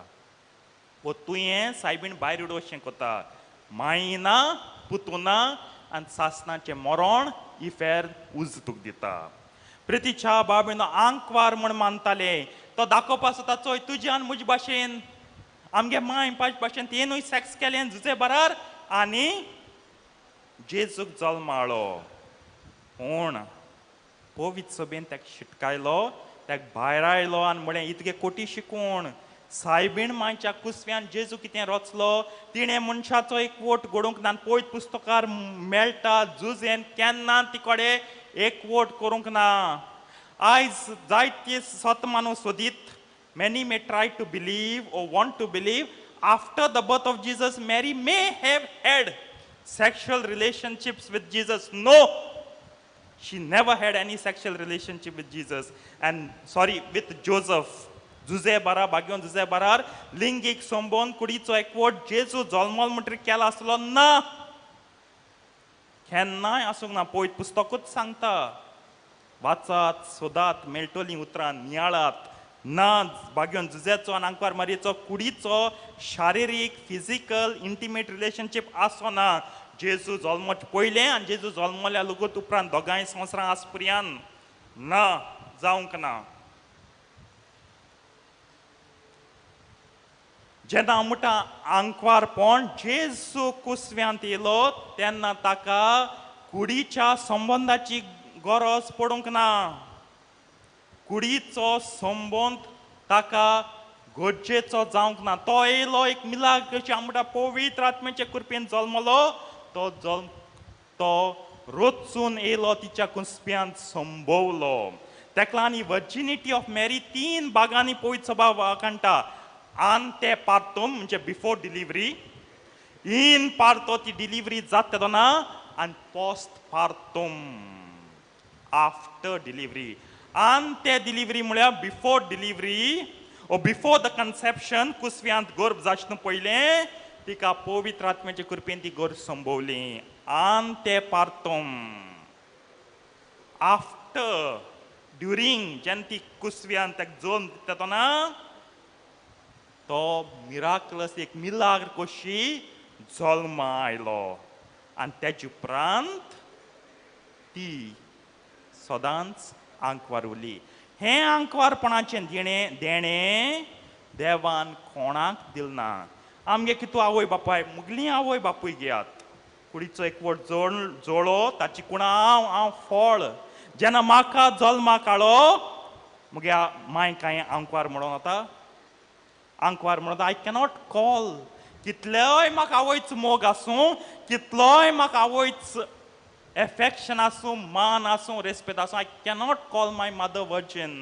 वो तुवें सायबीण भायर उडोवचें कोता. मांय ना, पुतू ना, आनी सासणाचें मरण इफेर उज तुका दिता. प्रितीच्या बाबीन आंकवार म्हण मानताले, तो दाखोवपा सोदता, चोय तुज्या आनी म्हजे भाशेन, आमगे मांय पांच भाशेन तेनूय सॅक्स केलें जुजे बरार आनी जेजूक जल्माळो. पूण पवित्र सभेन ताका शिटकायलो, ताका भायर आयलो आनी म्हळें इतके कोटी शिकूण सायबीण मांयच्या कुसव्यान जेजू कितें रचलो, तिणें मनशाचो एक वोट घडोवंक ना. पयत पुस्तकार मेळटा जुजेन केन्ना ती कडेन एक वोट करूंक ना. आयज जायते सत मानू सोदीत, many may try to believe or want to believe after the birth of Jesus Mary may have had sexual relationships with Jesus. No, she never had any sexual relationship with Jesus and sorry with Joseph. Jose बारा बागयोन जुजे बारार लिंगीक संबंद कुडीचो एकवट जेजू जल्मल म्हणटरी केला आसलो ना, केन्नाय आसूंक ना. पयत पुस्तकूच सांगता, वाचात, सोदात, मेळटलीं उतरां, नियाळात. ना बागयोन जुजेचो आनी आंकवार मारयेचो कुडीचो शारिरीक फिजिकल इंटिमेट रिलेशनशीप आसो ना. जेजू जल्मोच पयलें आनी जेजू जल्मल्या लोगूत उपरांत दोगांय संवसारां आसपुर्यान ना जावंक ना. जेन्ना म्हणटा आंकवारपण जेजू कुसव्यांत येयलो तेन्ना ताका कुडीच्या संबंदाची गरज पडूंक ना. कुडीचो संबंद ताका गरजेचो जावंक ना. तो येयलो एक मिलाग कशी हांव म्हणटा पवित्र आत्म्याचे कृपेन जल्मलो, तो जल्म तो रचून येयलो तिच्या कुसप्यांत संभवलो. तेका लागून ही वर्जिनिटी ऑफ मॅरी तीन भागांनी पवित्र सभा काडटा. आन ते पार्तोम म्हणजे बिफोर डिलिव्हरी, इन पार्तो ती डिलिव्हरी जाता तेन्ना, आनी पोस्ट पार्तोम आफ्टर डिलिव्हरी. आन ते डिलिव्हरी म्हळ्यार before delivery or before the conception, कुसव्यांत गर्भ जाचना पयलें तिका पवित्र आत्म्याचे कृपेन ती गर्भ संभवली. आन ते पार्तोम आफ्टर ड्युरींग जेन्ना ती कुसव्यांत ताका जल्म दिता तेन्ना तो मिराकलस एक मिलाग्र कशी जल्मा आयलो. आनी तेजे उपरांत ती सदांच आंकवार उरली. हें आंकवारपणाचें देणें देवान कोणाक दिलें ना. आमगे कितू आवय बापाय, मुगली आवय बापूय घेयात, कुडीचो एकवट जोडो ताची कुणा हांव हांव फळ. जेन्ना म्हाका जल्माक हाडलो मुगे मांय कांय आंकवार म्हणून वता, आंकवार म्हणून I cannot call. कितलोय म्हाका आवयच मोग आसूं, कितलोय म्हाका आवयच एफेक्शन आसूं, मान आसूं, रेस्पेद आसूं, I cannot call my mother virgin.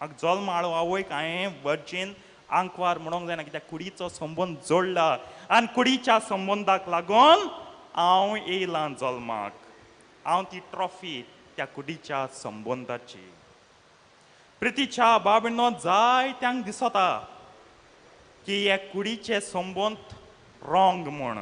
म्हाका जल्म हाडलो आवयक हांवें वर्जीन आंकवार म्हणूंक जायना, कित्याक कुडीचो संबंद जोडला आनी कुडीच्या संबंदाक लागून हांव येयलां जल्माक. हांव ती ट्रॉफी त्या कुडीच्या संबंदाची. प्रितीच्या बाबीनो जायत्यांक दिसता की हे कुडीचे संबंद रॉंग म्हूण.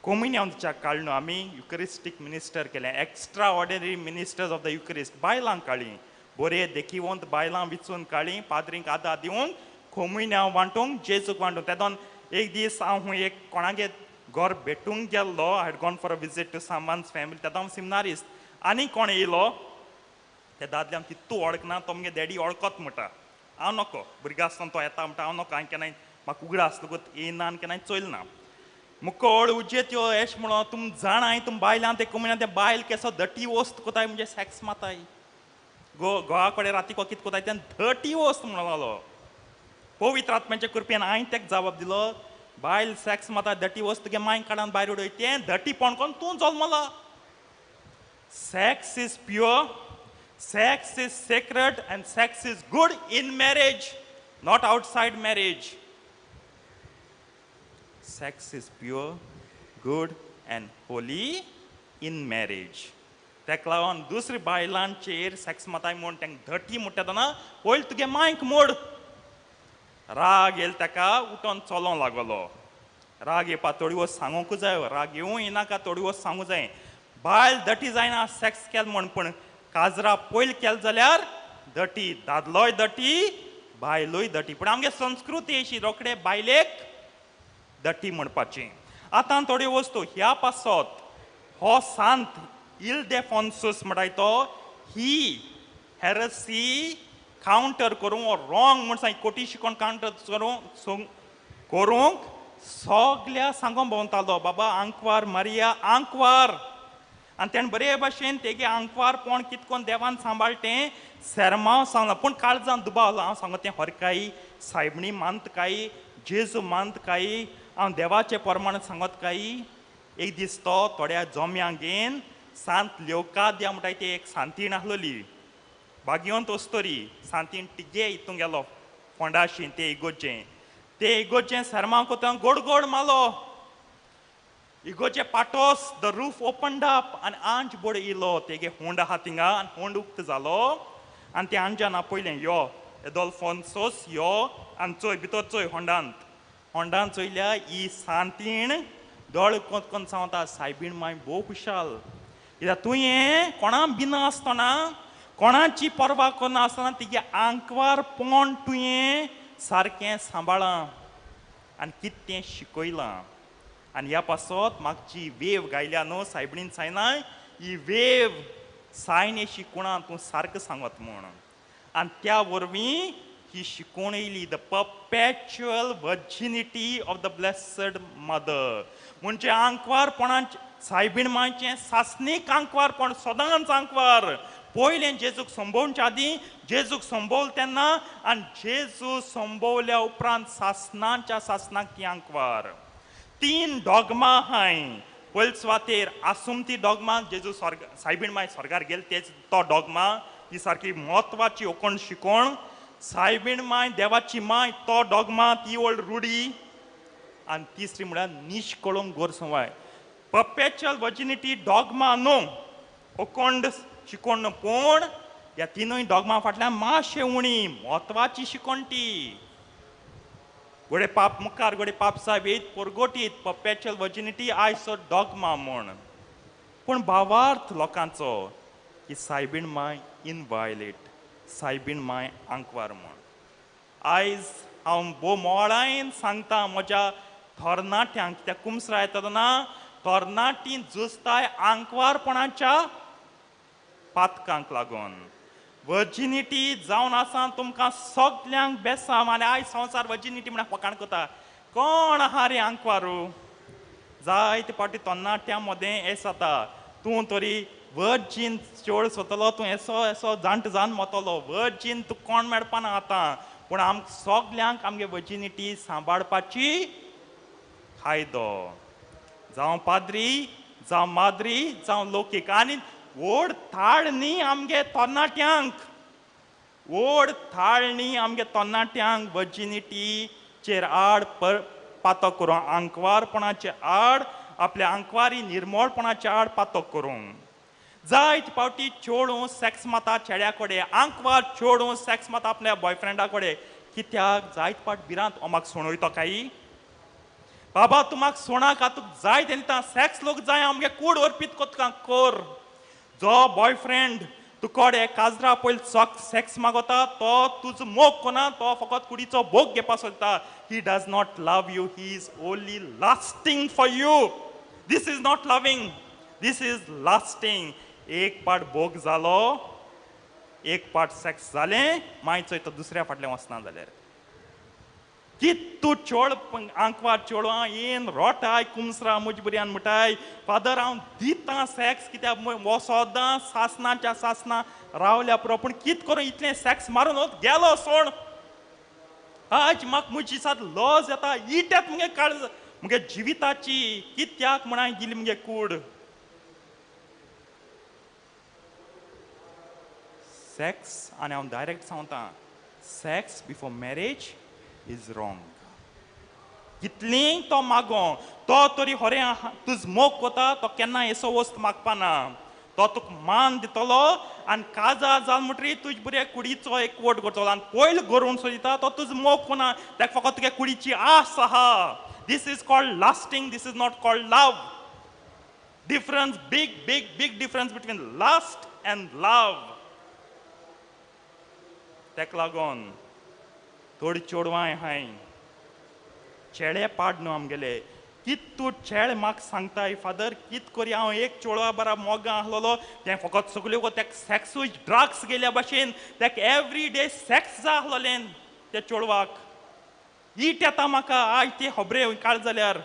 कोमिन्यांच्या काडून आमी युकरिस्टीक मिनिस्टर केलें, extraordinary ministers of the Eucharist. बायलां काडली, बरे देखिवंत बायलां विचून काडली, पाद्रींक आदार दिवंक, कोमिन्यांव वांटूंक, जेजूक वांटूंक. तेदोन एक दीस हांव एक कोणागे घर भेटूंक गेल्लो, I had gone for a visit to someone's family. तेदोन हांव सिमनारिस्ट. आनी कोण येयलो ते दादल्यान तितू वळखना, तो मुगे डॅडी वळखत म्हणटा, हांव नको, भुरगो आसतना तो येता म्हणटा, हांव नको, हांवें केन्नाय म्हाका उगडास लागत येयना आनी केन्नाय चोयलें ना. मुकोळ उजेत यो एश म्हणो तुम जाणाय, तुम बायलां ते कुमना ते बायल केसो धटी वस्त कोताय म्हणजे सेक्स माताय, गोवा कडेन राती को कित कोताय तें धटी वस्त म्हणून लागलो. पवित्र आत्म्याच्या कृपेन हांवें तेका जबाब दिलो, बायल सेक्स माता धटी वस्त तुगे मांय काडान भायर उडय, तें धटी पण कोण तूं जल्मला. Sex is pure, sex is sacred and sex is good in marriage, not outside marriage. Sex is pure, good and holy in marriage. तेका लागून दुसरी बायलांचेर सेक्स माताय म्हूण तांकां धटी म्हणटा तेन्ना पयलीं तुगे मांयक मोड. राग येयल ताका उठोन चलोंक लागलो. राग येवपा थोडी वस्त सांगूंक जाय, राग येवूं येनाका, थोडी वस्त सांगूंक जाय. बायल धटी जायना सेक्स केल म्हूण, पूण काजरा पयलीं केल जाल्यार धटी, दादलोय धटी बायलूय धटी. पूण आमगे संस्कृती अशी रोखडे बायलेक धटी म्हणपाची. आतां थोड्यो वस्तू ह्या पासत हो सांत इल्देफॉन्सूस म्हणटाय तो ही हेरसी कावंटर करूंक वो रॉंग म्हूण सांग कोटी शिकोवन कावंटर करूंक सगल्या सांगोन भोंवतालो, बाबा आंकवार मारिया आंकवार. आनी तेणें बरे भाशेन तेगे आंकवारपण कितकोन देवान सांबाळटें सेरमांव सांगलां, पूण काळजान दुबावलो, हांव सांगो तें हरकाई सायबणी मानत काय, जेजू मानत काय, हांव देवाचे प्रमाण सांगत काय. एक दीस तो थोड्या जोम्यांक घेवन सांत लेवकाद्या म्हणटाय ती एक सांतीण आसलोली, भाग्यवंत अस्तोरी सांतीण, तिगे हितून गेलो फोंडाशी ते इगोजें, ते इगोजें सरमांव कोता गोड गोड मालो, इगोजे पाटोस the roof opened up आनी आंज बोड इलो, तेगे होंड आहा थिंगा आनी होंड उक्त जालो आनी ते आंजान आपयलें, यो एदोल्फोन्सोस यो आनी चोय भितर चोय होंडांत. होंडांत चोयल्या ही सांतीण दोळ कोत कोन सांगता, सायबीण माय भोव खुशाल, कित्याक तुवें कोणा बिना आसतना कोणाची पर्वा करना आसतना तिगे आंकवार पोण तुवें सारकें सांबाळां आनी कितें शिकयलां. आनी ह्या पासत म्हाका जी वेव गायल्या न्हू सायबणीन सायना, ही वेव सायन शिकवणा तूं सारकें सांगत म्हूण, आनी त्या वरवीं ही शिकवण येयली, the perpetual virginity of the blessed mother. म्हणजे आंकवारपणाचें सायबीण मांयचें सासणीक आंकवारपण, सदांच आंकवार. पयलें जेजूक संभोवच्या आदीं, जेजूक संभोवल तेन्ना आनी जेजू संभोवल्या उपरांत सासणाच्या सासणाक ती आंकवार. तीन डॉगमा आहाय. पयले सुवातेर आसुमती डॉगमा, जेजू स्वर्ग सायबीण माय स्वर्गार गेल तेच तो डॉगमा, ही सारकी म्हत्वाची ओकोण शिकोण. सायबीण माय देवाची माय तो डॉगमा, ती व्हड रुढी. आनी तिसरी म्हळ्यार निश्कळूंक गोरसंवाय, परपेच्युअल वर्जिनिटी डॉगमा न्हू, ओकोंड शिकोण न्हू, पूण ह्या तिनूय डॉगमा फाटल्यान मातशें उणी म्हत्वाची शिकोण ती. गोडे पाप मुखार गोडे पाप साहेब येत पोरगोटीत परपेच्युअल वर्जिनिटी आयचो डॉगमा म्हूण, पूण भावार्थ लोकांचो की सायबीण माय इनवायलेट, सायबीण माय आंकवार म्हूण. आयज हांव भोव मोळायन सांगता म्हज्या थोरनाट्यांक, कित्याक कुमसरा येता तेन्ना तरणाटीं जुजताय आंकवारपणाच्या पातकांक लागून. वर्जिनिटी जावन आसा तुमकां सगल्यांक बेसांव. आनी आयज संवसार वर्जिनिटी म्हळ्यार फकाण करता, कोण आहा रे आंकवारू? जायते फावटी तरणाट्यां मदें हें जाता, तूं तरी वर्जीन चोड सोतलो, तूं येसो येसो जाणट जावन मोतलो, वर्जीन तुका कोण मेळपाना आतां. पूण आमकां सगल्यांक आमगे वर्जिनिटी सांबाळपाची कायदो, जावं पाद्री जावं माद्री जावं लोकीक. आनी व्हड थाळ न्ही आमगे तरणाट्यांक, व्हड थाळ न्ही आमगे तरणाट्यांक वर्जिनिटीचेर आड पातो करूंक, आंकवारपणाचे आड, आपल्या आंकवारी निर्मळपणाचे आड पातो करूंक. जायते फावटी चेडूं सेक्स माता चेड्या कडेन, आंकवार चेडूं सेक्स माता आपल्या बॉयफ्रेंडा कडेन, कित्याक जायते फावट भिरांत, ओ म्हाका सोणयतो काय बाबा, तूं म्हाका सोणाका, तुका जाय तेन्ना सेक्स लोक जाय, आमगे कूड अर्पीत कोतका कर. जो बॉयफ्रेंड तुकडे काजरा पयलीं सेक्स मागता तो तुजो मोग कोना, तो फकत कुडीचो भोग घेवपाक सोदता. He does not love you, he is only lasting for you. This is not loving, this is lasting. एक पाट भोग जालो एक पाट सेक्स जालें मागीर चोय तो दुसऱ्या फाटल्यान वचना जाल्यार कित तूं चोड आंकवार चेडवां येन रोटाय कुमसरा म्हज्या भुरग्यान म्हणटाय फादर हांव दितां सेक्स कित्याक वसोदां सासनाच्या सासना रावल्या पुरो पूण कित करूं इतलें सेक्स मारून गेलो सोड. आज म्हाका म्हजी सात लज येता इट्यात मुगे काळ मुगे जिविताची कित्याक म्हण हांवें दिली मुगे कूड. सेक्स आनी हांव डायरेक्ट सांगता sex before marriage is wrong. कितलीं तो मागो तो तरी होरें तुज मोग कोता तो केन्ना येसो वस्त मागपा ना तो तुका मान दितलो आनी काजार जाल म्हणटरी तुज बरे कुडीचो एक वोट करतलो आनी पयलो गोरोवन सोदिता तो तुज मोग कोना ताका फकत तुगे कुडीची आस आहा. This is called lasting, this is not called love. Difference, big big big difference between lust and love. ताका लागून थोडी चेडवांय हाय चेडे पाड न्हू आमगेले कित तूं चेड म्हाका सांगताय फादर कित करी हांव एक चेडवा बरा मोगा आसलेलो तें फकत सगल्यो तेका सेक्सूय ड्रग्स गेल्या भशेन तेका एवरी डे सेक्स जाय आसलेलें त्या चेडवाक. It येता म्हाका आज ती खबरे काळ जाल्यार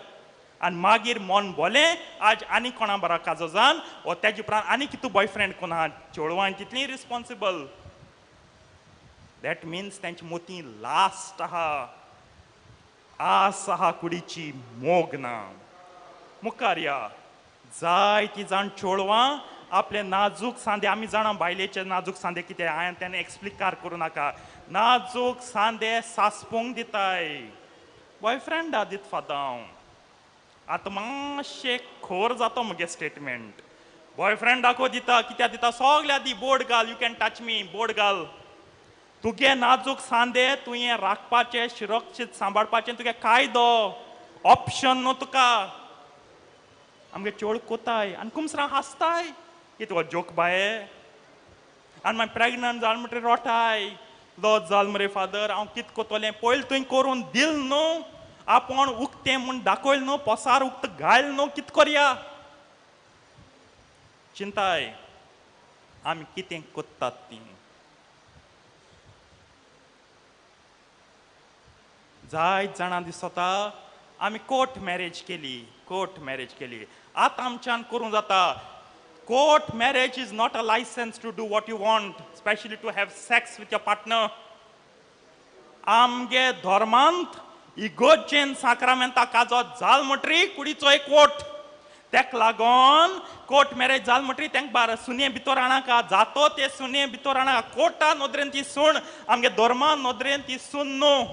आनी मागीर मन बोलें आज आनी कोणा बरा काजो जान वो तेजे उपरांत आनी कितू बॉयफ्रेंड कोण आहा. चेडवां तितलीं रिस्पोन्सिबल that means तेंची मोती लास्ट आहा आस आहा कुडीची मोग ना. मुखार या जायतीं जाण चेडवां आपले नाजूक सांदे आमी जाणा बायलेचे नाजूक सांदे कितें हांवें तेणें एक्सप्लिकार करूं नाका. नाजूक सांदे सासपूंक दिताय बॉयफ्रेंडा दित फादर हांव आतां मातशें खोर जाता म्हगे स्टेटमेंट. बॉयफ्रेंडाको दिता कित्याक दिता सगल्या दी बोर्ड घाल you can touch me board घाल. तुगे नाजूक सांदे तुवें राखपाचें सुरक्षीत सांबाळपाचें तुगे कायदो ऑप्शन न्हू तुका. आमगे चेड कोताय आनी कुमसरां हांसताय कितें हो जोक बाये आनी मागीर प्रेगनंट जाल म्हणटरीर रोटाय लज जाल मरे फादर हांव कितें कोतोलें पयलीं तुवें करून दिल न्हू आपूण उक्तें म्हूण दाखयल न्हू पोसार उक्त घायल न्हू कितें करया. चिंताय आमी कितें कोत्तात तीं. जायत जाणां दिसता आमी कोर्ट मॅरेज केली कोर्ट मॅरेज केली आतां आमच्यान करूंक जाता. Court marriage is not a licence to do what you want specially to have sex with your partner. आमगे धर्मांत इगोर्जेन साक्रामेंता काजो जाल म्हणटरी कुडीचो एक वोट तेका लागून कोर्ट मॅरेज जाल म्हणटरी तेंका बार सुने भितर हाणाका जातो ते सुने भितर हाणाका कोर्टा नदरेन ती सून आमगे धर्मा नदरेन ती सून न्हू.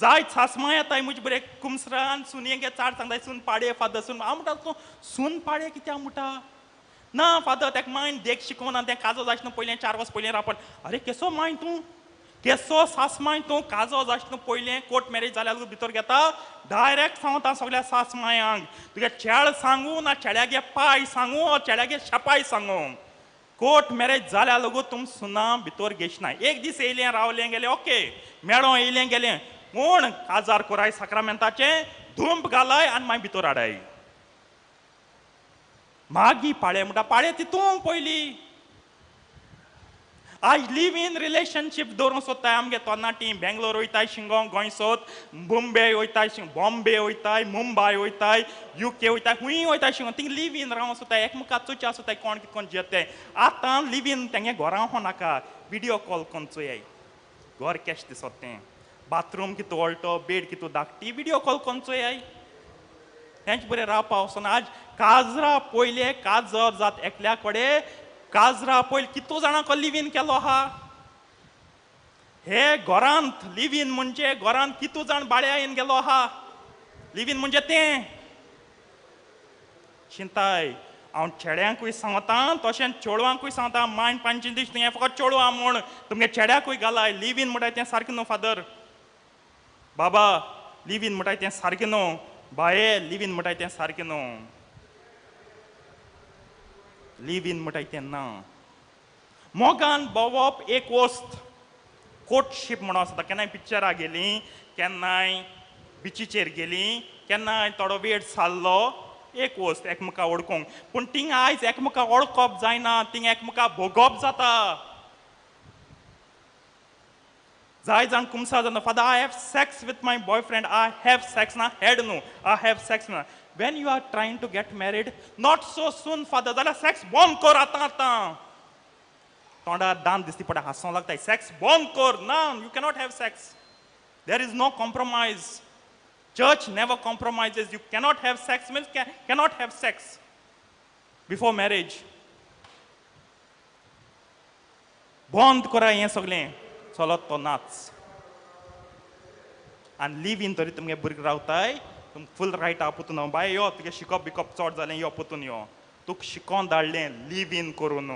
जायत सासमां येताय म्हजे बरे कुमसरान सुनयेगे चाड सांगताय सून पाडे फादर सून हांव म्हणटा तूं सून पाडे कित्याक म्हणटा ना फादर तेका मायन देख शिकोवना तें काजो जायना पयलें 4 वर्स पयलें रावपण. अरे केसो मायन तूं केसो सासमाय तूं काजो जायना पयलें कोर्ट मॅरेज जाल्यार भितर घेता डायरेक्ट सांगता सगल्या सासमायांक तुगे चेड सांगू ना चेड्यागे पाय सांगू ओ चेड्यागे शेपाय सांगू. कोर्ट मॅरेज जाल्यार लागू तुम सुना भितर घेयना. एक दीस येयलें रावलें गेलें ओके मेळों येयलें गेलें म्हूण काजार कोराय साक्रामेंताचें धुंप घालाय आनी मागीर भितर हाडाय. मागीर पाळे म्हणटा पाळे तितूंक पयलीं. आयज लिव इन रिलेशनशीप दवरूंक सोदताय आमगे तरणाटी बेंगलोर वयताय शिंगोंग गोंय सोद मुंबय वयताय बॉम्बे वयताय मुंबय वयताय युके वयताय खूंय वयताय शिंगोंग थिंग लिव इन रावंक सोदताय एकमेका चोवचे सोदताय कोण कितें कोण जियेता. आतां लिव इन तेंगे घरां वचों नाका विडियो कॉल कोन्न चोयाय घर केश दिसत तें बाथरूम कितू व्हडलो बेड कितू धाकटी विडियो कॉल कोन्न चोयाय तेंच बरें रावपा वचना. आज काजरा पयले काजर जात एकल्या कडेन काजरा पयलीं कितू जाणां लिव इन केलो आहा हे घरांत लिव इन म्हणजे घरांत कितू जाण बाळ्या येवन गेलो आहा लिव इन म्हणजे तें चिंताय. हांव चेड्यांकूय सांगता तशेंच चेडवांकूय सांगता मायन पांची दीस तुवें फकत चेडवां म्हूण तुमगे चेड्याकूय घालाय लिव इन म्हणटाय तें सारकें न्हू फादर बाबा लिव इन म्हणटाय तें सारकें न्हू बाये लिव इन म्हणटाय तें सारकें न्हू लिव इन म्हणटाय तें ना. मोगान भोंवप एक वस्त कोर्टशीप म्हणून आसता केन्नाय पिक्चरां गेलीं केन्नाय बिचीचेर गेलीं केन्नाय थोडो वेळ सारलो एक वस्त एकमेका वळखूंक पूण थिंग आयज एकमेका वळखप जायना थिंग एकमेका भोगप जाता. जाय जाण कुमसार जाता, father I have sex with my boyfriend, I have sex ना हेड न्हू, I have sex ना. When you are trying to get married, not so soon father, जाल्यार सेक्स बंद कर आतां आतां. तोंडार दांत दिसती पडटा, हांसोंक लागता, सेक्स बंद कर ना, you cannot have sex. There is no compromise. Church never compromises. You cannot have sex means cannot have sex before marriage. बंद करा हें सगळें, चलत तो नाच. आनी लिव इन तरी तुमगे भुरगीं रावताय, तुम फूल रायट आहा पुतून, बाय यो तुगे शिकप बिकप चड जालें, यो पुतून यो. तुका शिकोन धाडलें लिव इन करून,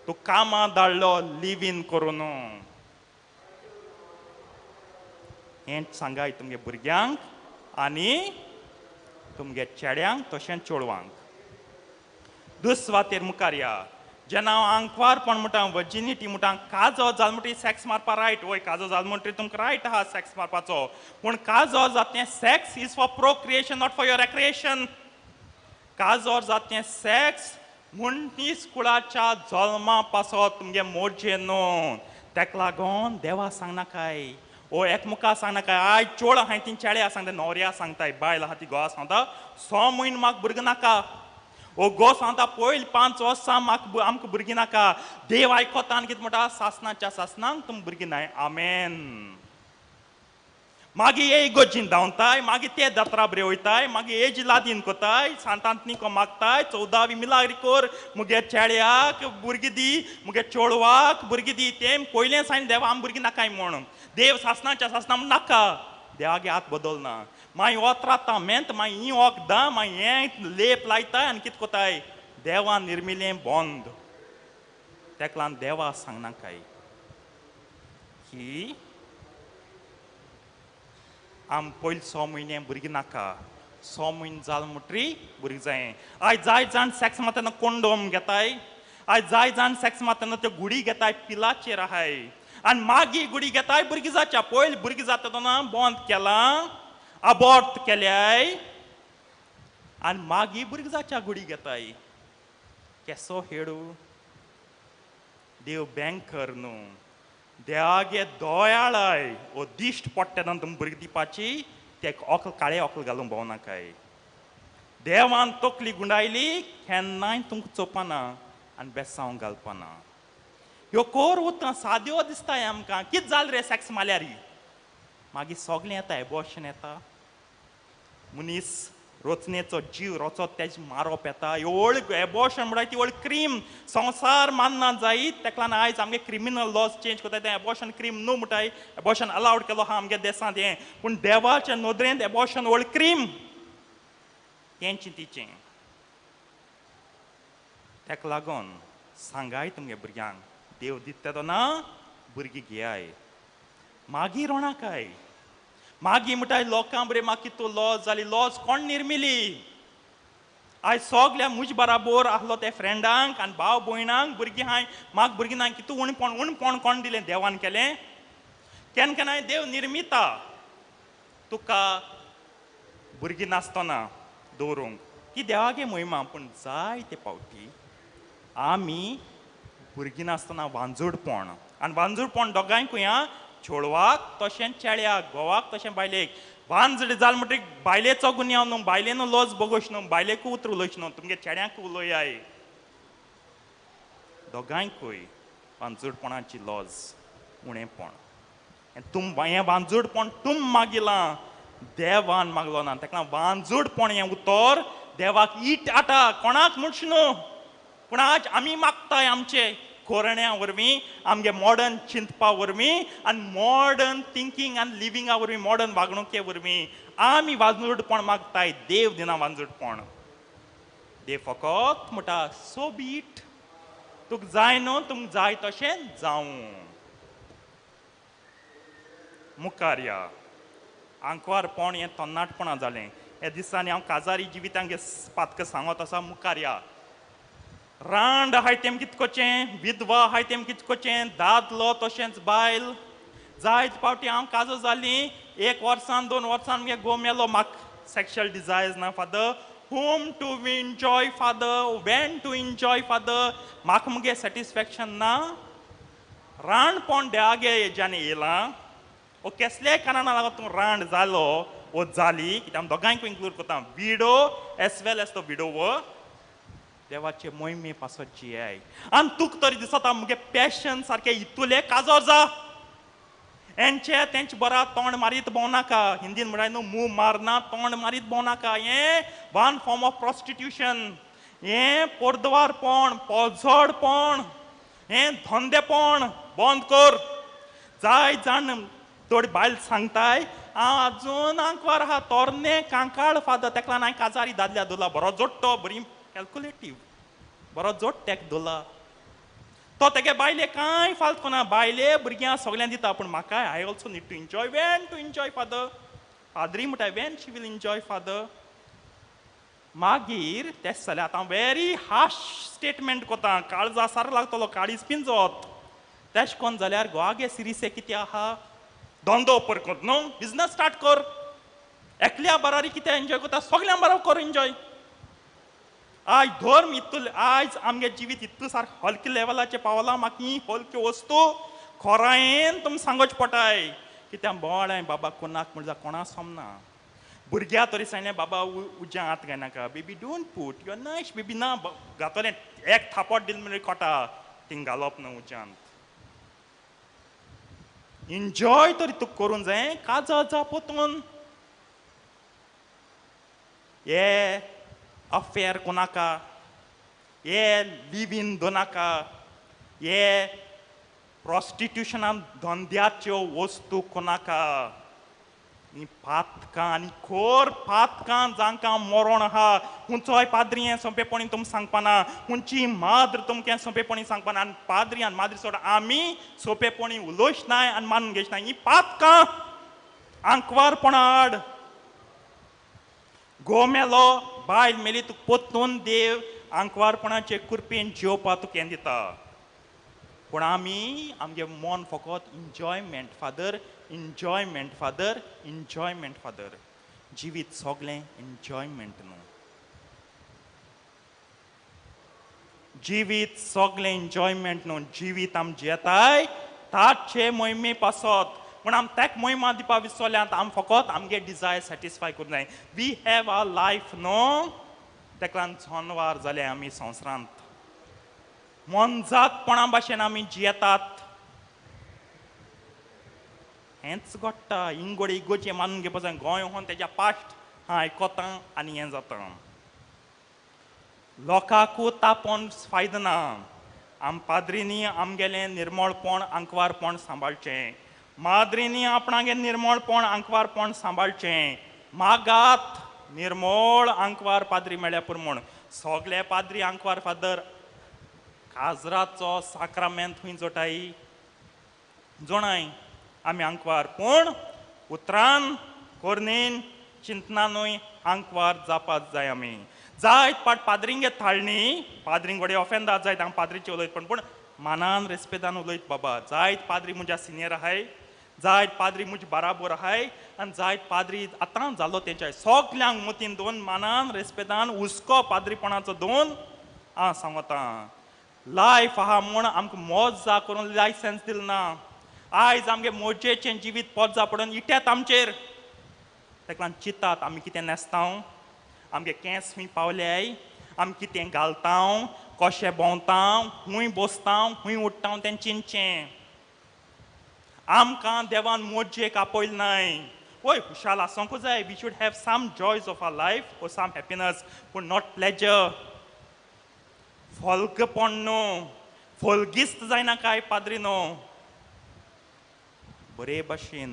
तूं कामां धाडलो लिव इन करून. हें सांगाय तुमगे भुरग्यांक आनी तुमगे चेड्यांक तशेंच चेडवांक. दुस्वातेर मुखार या, जेन्ना हांव आंकवारपण म्हणटा, वर्जिनिटी म्हणटा, काजो जाल म्हणटरी सेक्स मारपा रायट. वय काजो जाल म्हणटरी तुमकां रायट आहा सेक्स मारपाचो, पूण काजोर जाता तें sex is for procreation, not for your recreation. काजोर जाता तें सेक्स मनीस कुळाच्या जल्मा पासत तुमगे मोडचे न्हू. तेका लागून देवा सांगनाकाय, ओ एकमुखा सांगनाकाय. आयज चोड आहाय ती चेड्या सांगता, न्हवऱ्या सांगताय, बायल आहा ती घोवा सांगता, 6 म्हयने म्हाका भुरगीं नाका. ओ गो सांगता पयलीं 5 वर्सां म्हाका आमकां भुरगीं नाका. देव आयकता आनी कितें म्हणटा, सासणाच्या सासणांक तुमकां भुरगीं नाय. आमेन. मागीर हे इगोर्जीन धांवताय, मागीर ते जात्रा बरे वयताय, मागीर हेजी लादीन कोताय, सांतांतनिको मागताय, 14वी मिलाग्री कोर, मुगे चेड्याक भुरगीं दी, मुगे चेडवाक भुरगीं दी. तें पयलें सांग देवा आम भुरगीं नाकाय म्हूण. देव सासणाच्या सासणा म्हूण नाका. देवागे हात बदलना. मागीर वत रावता मेंत, मागीर हीं वखदां, मागीर हें लेप लायताय आनी कितें कोताय. देवान निर्मिलें बंद. तेका लागून देवा सांगनाकाय की आम पयलीं 6 म्हयने भुरगीं नाका, 6 म्हयने जाल म्हणटरी भुरगीं जाय. आयज जाय जाण सेक्स मारता तेन्ना कोंडोम घेताय, आयज जाय जाण सेक्स मारता तेन्ना त्यो गुडी घेताय, पिलाचेर आहाय. आनी मागीर गुडी घेताय भुरगीं जाच्या. पयलीं भुरगीं जाता तेन्ना बंद केलां, अबॉर्ट केल्याय, आनी मागीर भुरगीं जाच्या गुडी घेताय. केसो हेडू. देव बँकर न्हू, देवागे दोयाळाय ओ दिश्ट पडटा तेन्ना तुमकां भुरगीं दिवपाची, ते ऑकल काळे ऑकल घालूंक भोंवनाकाय. देवान तकली गुंडायली केन्नाय तुमकां चोवपाना आनी बेसांव घालपाना. ह्यो कोर उतरां साद्यो दिसताय आमकां, कितें जालें रे सेक्स मारल्यार? मागीर सगळें येता, एबॉर्शन येता, मनीस रोचनेचो जीव रोचत तेजें मारप येता. ह्यो एबॉर्शन म्हणटा ती व्हड क्रीम संवसार मानना जायत. तेका लागून आयज आमगे क्रिमिनल लॉज चेंज करताय, तें एबॉर्शन क्रीम न्हू म्हणटाय, एबॉर्शन अलावड केलो आहा आमगे देसांत हें. पूण देवाच्या नदरेंत एबॉर्शन व्हड क्रीम, तें चिंतीचें. तेका लागून सांगाय तुमगे भुरग्यांक, देव दिता तेन्ना भुरगीं घेयाय, मागीर रोणाकाय. मागीर म्हणटाय लोकां बरे म्हाका कितू लॉज जाली. लॉज कोण निर्मिली? आयज सगल्या म्हजे बराबर आहलो ते फ्रेंडांक आनी भाव भयणांक भुरगीं हाय, म्हाका भुरगीं ना. कितू उणपण उणपण कोण दिलें? देवान केलें. केन्ना केन्नाय देव निर्मिता तुका भुरगीं नासतना दवरूंक, ती देवागे महिमा. पूण जायते फावटी आमी भुरगीं नासतना वांजूडपण, आनी वांजूडपण दोगांयकूय आं, चेडवाक तशेंच चेड्याक, घोवाक तशें बायलेक. वांजड जाल म्हणटकीर बायलेचो गुन्यांव न्हू, बायलेन लॉज भोगोवच न्हू, बायलेकूय उतर उलोवच न्हू, तुमगे चेड्यांक उलोयाय. दोगांयकूय वांजूडपणाची लॉज उणेपण. तुम हें वांजूडपण तुम मागिलां, देवान मागलो ना. तेका वांजूडपण हें उतर देवाक it आटा कोणाक म्हणच न्हू. पूण आज आमी मागताय आमचे कोरण्या वरवीं, आमगे मॉडर्न चिंतपा वरवीं, आनी मॉडर्न थिंकींग आनी लिविंगा वरवीं, मॉडर्न वागणुके वरवीं आमी वांजूडपण मागताय. देव दिना वांजूडपण. देव फकत म्हणटा सो बी it, तुका जाय न्हू, तुमकां जाय तशें जावं. मुखार या आंकवारपण हें तन्नाटपणां जालें. ह्या दिसांनी हांव काजारी जिवितांक पातक सांगत आसा. मुखार या रांड आहाय तेम कितें करचें, विधवा आहाय तेम कितें करचें, दादलो तशेंच बायल. जायते फावटी हांव काजो जाली, 1 वर्सान 2 वर्सान मगे घोव मेलो, म्हाका सेक्शुअल डिजायर्स ना father. Whom to enjoy father, when to enjoy father, म्हाका मुगे सॅटिस्फॅक्शन ना. रांडपण देवागे हेज्यान येयलां ओ केसल्याय कारणान लागून तूं रांड जालो ओ जाली कित्याक आमी दोगांयकूय इन्क्लूड करता widow as well as तो विडोव देवाचे मोहिमे पासत जियाय आनी तुका तरी दिसता मुगे पॅशन सारकें इतुलें काजोर जा हेंचे तेंचे बरा तोंड मारीत भोंवनाका हिंदीन म्हणटाय न्हू मूव मारना तोंड मारीत भोंवनाका हें वन फॉर्म ऑफ प्रोस्टिट्यूशन हें पोरद्वारपण पोजोडपण हें धंदेपण बंद कर जाय जाण थोडी बायल सांगताय हांव आजून आंकवार आहा तोरणे कांकाळ फादर तेका लागून हांवें काजारी दादल्या दोला बरो जोडटो बरी कॅल्कुलेटीव बरो जोड तेक दोला तो तेगे बायले कांय फाल्त कोना बायले भुरग्यां सगळ्यांक दिता पूण म्हाका I also need to enjoy when to enjoy father पाद्री म्हणटा when she will enjoy father मागीर तेच जाल्यार आतां व्हेरी हार्श स्टेटमेंट कोता काळजा सार लागतलो काळीज पिंजत तेश कोन जाल्यार गोवागे सिरिसे कितें आहा धंदो ओपर कर न्हू बिजनस स्टार्ट कर एकल्या बरारी कितें एन्जॉय करता सगळ्यां बरोबर कर एन्जॉय आयज धर्म इतू आयज आमगे जिवीत इतू सारकें हलके लेवलाचेर पावलां म्हाका ही हलक्यो वस्तू खोरायेन तुमी सांगोच पडटाय कित्याक बोवाळ बाबा कोणाक म्हणल्यार कोणा सोमना भुरग्या तरी सांगलें बाबा उज्या हात घालनाका baby don't put your nice baby ना घातलें एक थापट दिलें म्हणल्यार कोटा थिंग घालप ना उज्यांत एन्जॉय तरी तुका करूंक जाय काजार जा पोतून हे अफेयर कोनाका हे लिव इन दोनाका हे प्रोस्टिट्युशनान धंद्याच्यो वस्तू कोनाका ही पातकां आनी खोर पातकां जांकां मरण आहा खंयचोय पाद्री हें सोंपेपणी तुमकां सांगपाना खंयची माद्र तुमकां सोंपेपणी सांगपाना आनी पाद्री आनी माद्री सोड आमी सोंपेपणी उलोवच नाय आनी मानून घेच नाय ही पातकां आंकवारपणा आड घोव मेलो बायल मेली तुका पोत्तून देव आंकवारपणाचे कुरपेन जियोवपा तुका हें दिता पूण आमी आमगे मन फकत enjoyment father enjoyment father enjoyment father जिवीत सगळें एन्जॉयमेंट न्हू जिवीत सगळें एन्जॉयमेंट न्हू जिवीत आम जियेताय ताचे मोहिमे पासत पूण आम तेक मोहिमा दिवपा विसरल्यात आम फकत आमगे डिजायर सॅटिस्फाय करूंक जाय we have our life न्हू तेका लागून जनवार जाले आमी संवसारांत मोनजातपणा भाशेन आमी जियेतात हेंच घडटा इंगोडे इगोचें मानून घेवपा जाय गोंय वचोन तेज्या पास्ट हांव आयकता आनी हें जाता लोकांकू तापोवन फायदो ना आम पाद्रींनी आमगेलें निर्मळपण आंकवारपण सांबाळचें माद्रींनी आपणागे निर्मळपण आंकवारपण सांबाळचें मागात निर्मळ आंकवार पाद्री मेळ्ळ्या पुरो म्हूण सगळे पाद्री आंकवार फादर काजराचो साक्रामेंत खंय जोटाय जोणाय आमी आंकवार पूण उतरान कोरणेन चिंतनानूय आंकवार जावपाक जाय आमी जायत पाट पाद्रिंगे थाळणी पाद्रिंग घडये ऑफेंदाद जायत हांव पाद्रीचे उलयत पण पूण मानान रेस्पेदान उलयत बाबा जायत पाद्री म्हज्या सिनियर आहाय जायत पाद्री म्हजे बाराबोर आहाय आनी जायत पाद्री आतां जालो तेंच्या सगल्यांक मतीन दोन मानान रेस्पेदान हुस्को पाद्रीपणाचो दोन हांव सांगता लायफ आहा म्हूण आमकां मजा करून लायसन्स दिलें ना आयज आमगे मोजेचें जिवीत पोजा पडून इट्यात आमचेर तेका लागून चिंतात आमी कितें न्हेसता आमगे केंस खंय पावल्याय आमी कितें घालता कशें भोंवता खंय बसता खंय उठ्ठा तें चिंतचें आमकां देवान मोजेक आपयलें नाय वय खुशाल आसूंक जाय we should have some joys of our life or some happiness पूण not pleasure फोल्गपण न्हू फोल्गिस्त जायना काय पाद्री न्हू बरे भाशेन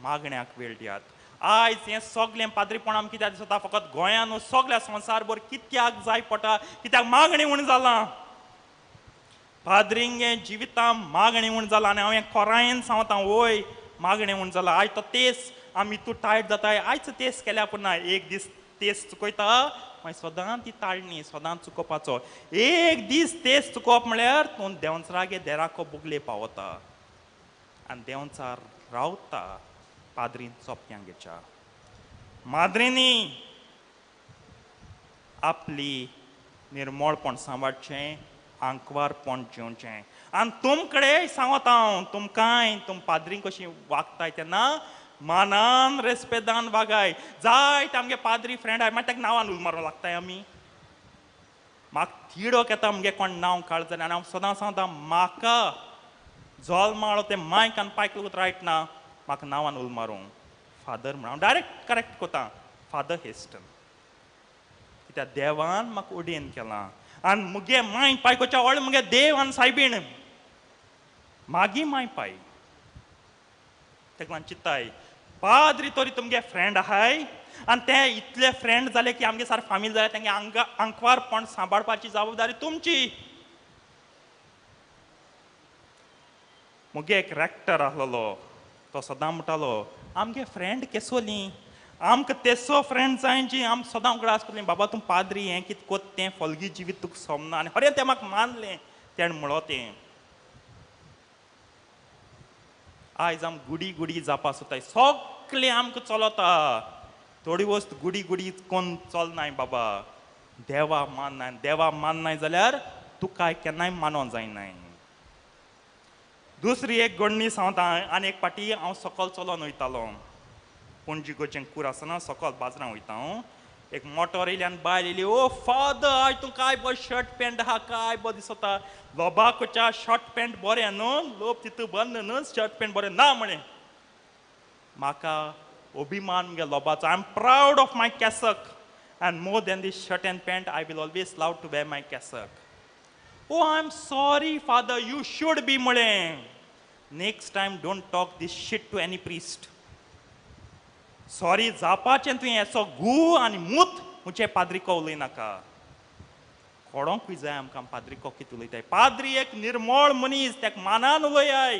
मागण्याक वेळ दियात आयज हें सगळें पाद्रीपण आमकां कित्याक दिसता फकत गोंयान न्हू सगळ्या संवसारभर कित्याक जाय पडटा कित्याक मागणी म्हूण जालां पाद्रिंगे जिवितां मागणी म्हूण जालां आनी हांव हें खोरायेन सांगता वय मागणें म्हूण जालां आयज तो तेस आमी तूं टायट जाताय आयज तेस केल्या पूण ना एक दीस तेस चुकयता मागीर सदां ती ताळणी सदां चुकोवपाचो एक दीस तेस चुकोवप म्हळ्यार तूं देंवचारागे देराको बुगले पावता आनी देंवचार रावता पाद्रीन सोंप्यांक घेच्या माद्रींनी आपली निर्मळपण सांबाळचें आंकवारपण जिवचें. आनी तुमकडे सांगता हांव, तुमकांय तुम पाद्री कशी वागताय तेन्ना मानान रेस्पेदान वागाय. जायते आमगे पाद्री फ्रेंड आहाय, मागीर ताका नांवान उल मारूंक लागताय आमी. म्हाका तिडक येता मुगे कोण नांव काड जाल्यार. आनी हांव सदां सांगता, म्हाका जल्माळो तें मायक आनी पायक लागून रायट ना म्हाका नांवान उल मारूंक. फादर म्हण हांव डायरेक्ट करेक्ट कोता, फादर हेस्टन, कित्याक देवान म्हाका ओडियन केलां. आनी मुगे माय पायकोच्या व्हडलें मुगे देव आनी सायबीण, मागीर माय पाय. तेका लागून चिंताय पाद्री तरी तुमगे फ्रेंड आहाय, आनी ते इतले फ्रेंड जाले की आमगे सारके फामील जाले, तेंगे आंकवारपण सांबाळपाची जबाबदारी तुमची. मुगे एक रॅक्टर आसलेलो, तो सदां म्हणटालो आमगे फ्रेंड केसोली, आमकां तेसो फ्रेंड जाय जी आम सदां उगडास करतली, बाबा तूं पाद्री हें कितें कोत तें फोल्गी जिवीत तुका सोमना. आनी खरें तें म्हाका मानलें तेणें म्हणलो तें. आयज आम गुडी गुडी जावपा सोदताय, सगळें आमकां चलता, थोडी वस्त गुडी गुडी कोन्न चलनाय बाबा. देवा माननाय, देवा माननाय जाल्यार तुका केन्नाय मानोंक जायनाय. दुसरी एक घडणी सांगता. आनी एक पाटी हांव सकल चलोन वयतालो, पणजी गोंयचें कूर आसतना सकल बाजरां वयता हांव. एक मोटोर येयली आनी बायल येयली, ओ फादर आयज तूं काय बरो शर्ट पॅण्ट आहा, काय बरो दिसता, लोबाकोच्या शर्ट पॅण्ट बरें न्हू, लोब तितू बंद न्हू, शर्ट पॅण्ट बरें ना म्हळें. म्हाका अभिमान मुगे लोबाचो, I am proud of my cassock and more than this shirt and pant I will always love to wear my cassock. Oh I am sorry father, you should be म्हळें. Next time don't talk this shit to any priest. Sorry जावपाचें तुवें येसो गू आनी मूत मुचे पाद्रिको उलयनाका. कोडोंकूय जाय आमकां पाद्रिको कितें उलयताय. पाद्री एक निर्मळ मनीस, तेका मानान उलयाय,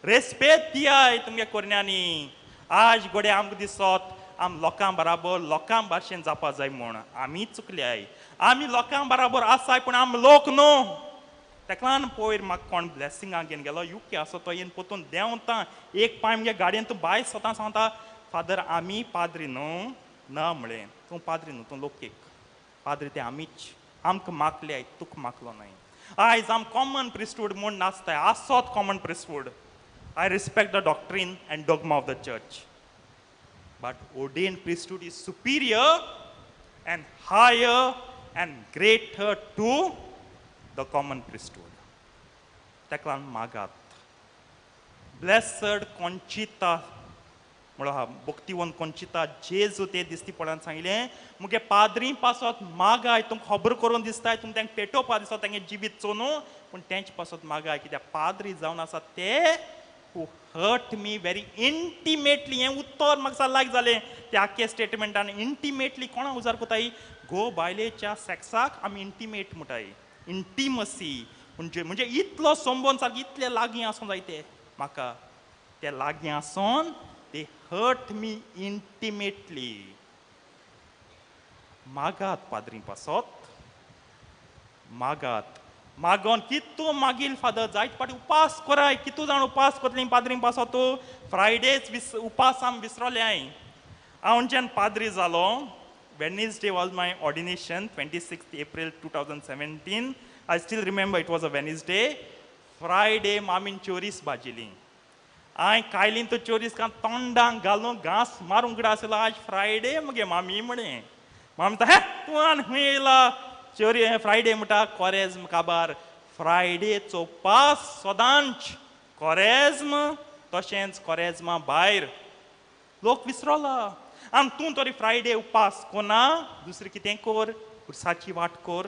रेस्पेद दियाय तुमगे कोरण्यांनी. आज घडये आमकां दिसत आम लोकां बराबर लोकां भाशेन जावपा जाय म्हूण, आमी चुकल्याय. आमी लोकां बराबर आसाय पूण आम लोक न्हू. तेका लागून पयर म्हाका कोण ब्लेसिंगाक घेवन गेलो, युके आसो तो येवन पोतून देंवता एक पांय मुगे गाडयेन, तूं बाय स्वता सांगता फादर आमी पाद्री न्हू. ना म्हळें, तूं पाद्री न्हू, तूं लोकेक पाद्री, ते आमीच, आमकां मागले, तुका मागलो न्हय. आयज आम कॉमन प्रिस्टहूड म्हूण नाचताय, आसत common priesthood. I respect the doctrine and dogma of the church, but ordained priesthood is superior and higher and greater to the common priesthood. तेका लागून मागात. ब्लेसड कॉन्चिता म्हणलो आहा, भक्तिवंत कॉन्चिता जेजू ते दिसती पडल्यान सांगिल्लें मुगे पाद्री पासत मागाय, तुमकां खबर करून दिसताय, तुमकां तांकां पेटोवपा दिसता तांगे जिवीत चोनू, पूण तेंचे पासत मागाय, कित्याक पाद्री जावन आसा ते who hurt me very intimately. हें उत्तर म्हाका लायक जालें त्या आख्खे स्टेटमेंटान. इंटिमेटली कोणा उजार कोताय? घोव बायलेच्या सेक्साक आमी इंटिमेट म्हणटाय, इंटिमसी म्हणजे म्हणजे इतलो संबंद सारको इतले लागीं आसूंक जाय ते म्हाका, ते लागीं आसून they hurt me intimately. मागात पाद्री पासत, मागात, मागोन कितू मागील फादर जायत पाटी उपास कराय, कितू जाण उपास करतली पाद्री पासत. फ्रायडेच उपास आम विसरोले हांवें. हांव जेन्ना पाद्री जालो, Wednesday was my ordination, 26th April 2017. I still remember it was a Wednesday. Friday मामीन चोरीस भाजिली, हांवें कायलीन तो चोरीस का तोंडांक घालून घांस मारूंक कडेन आसलो. आज फ्रायडे मगे मामी म्हळें. मामी म्हणटा, हे तूं आनी खंय येयला चोरी फ्रायडे म्हणटा. कोरेज्म काबार, फ्रायडेचो उपास सदांच कोरेज्म, तशेंच कोरेज्मा भायर लोक विसरोला. आनी तूं तरी फ्रायडे उपास कोना, दुसरें कितें कोर, पुरसाची वाट कोर,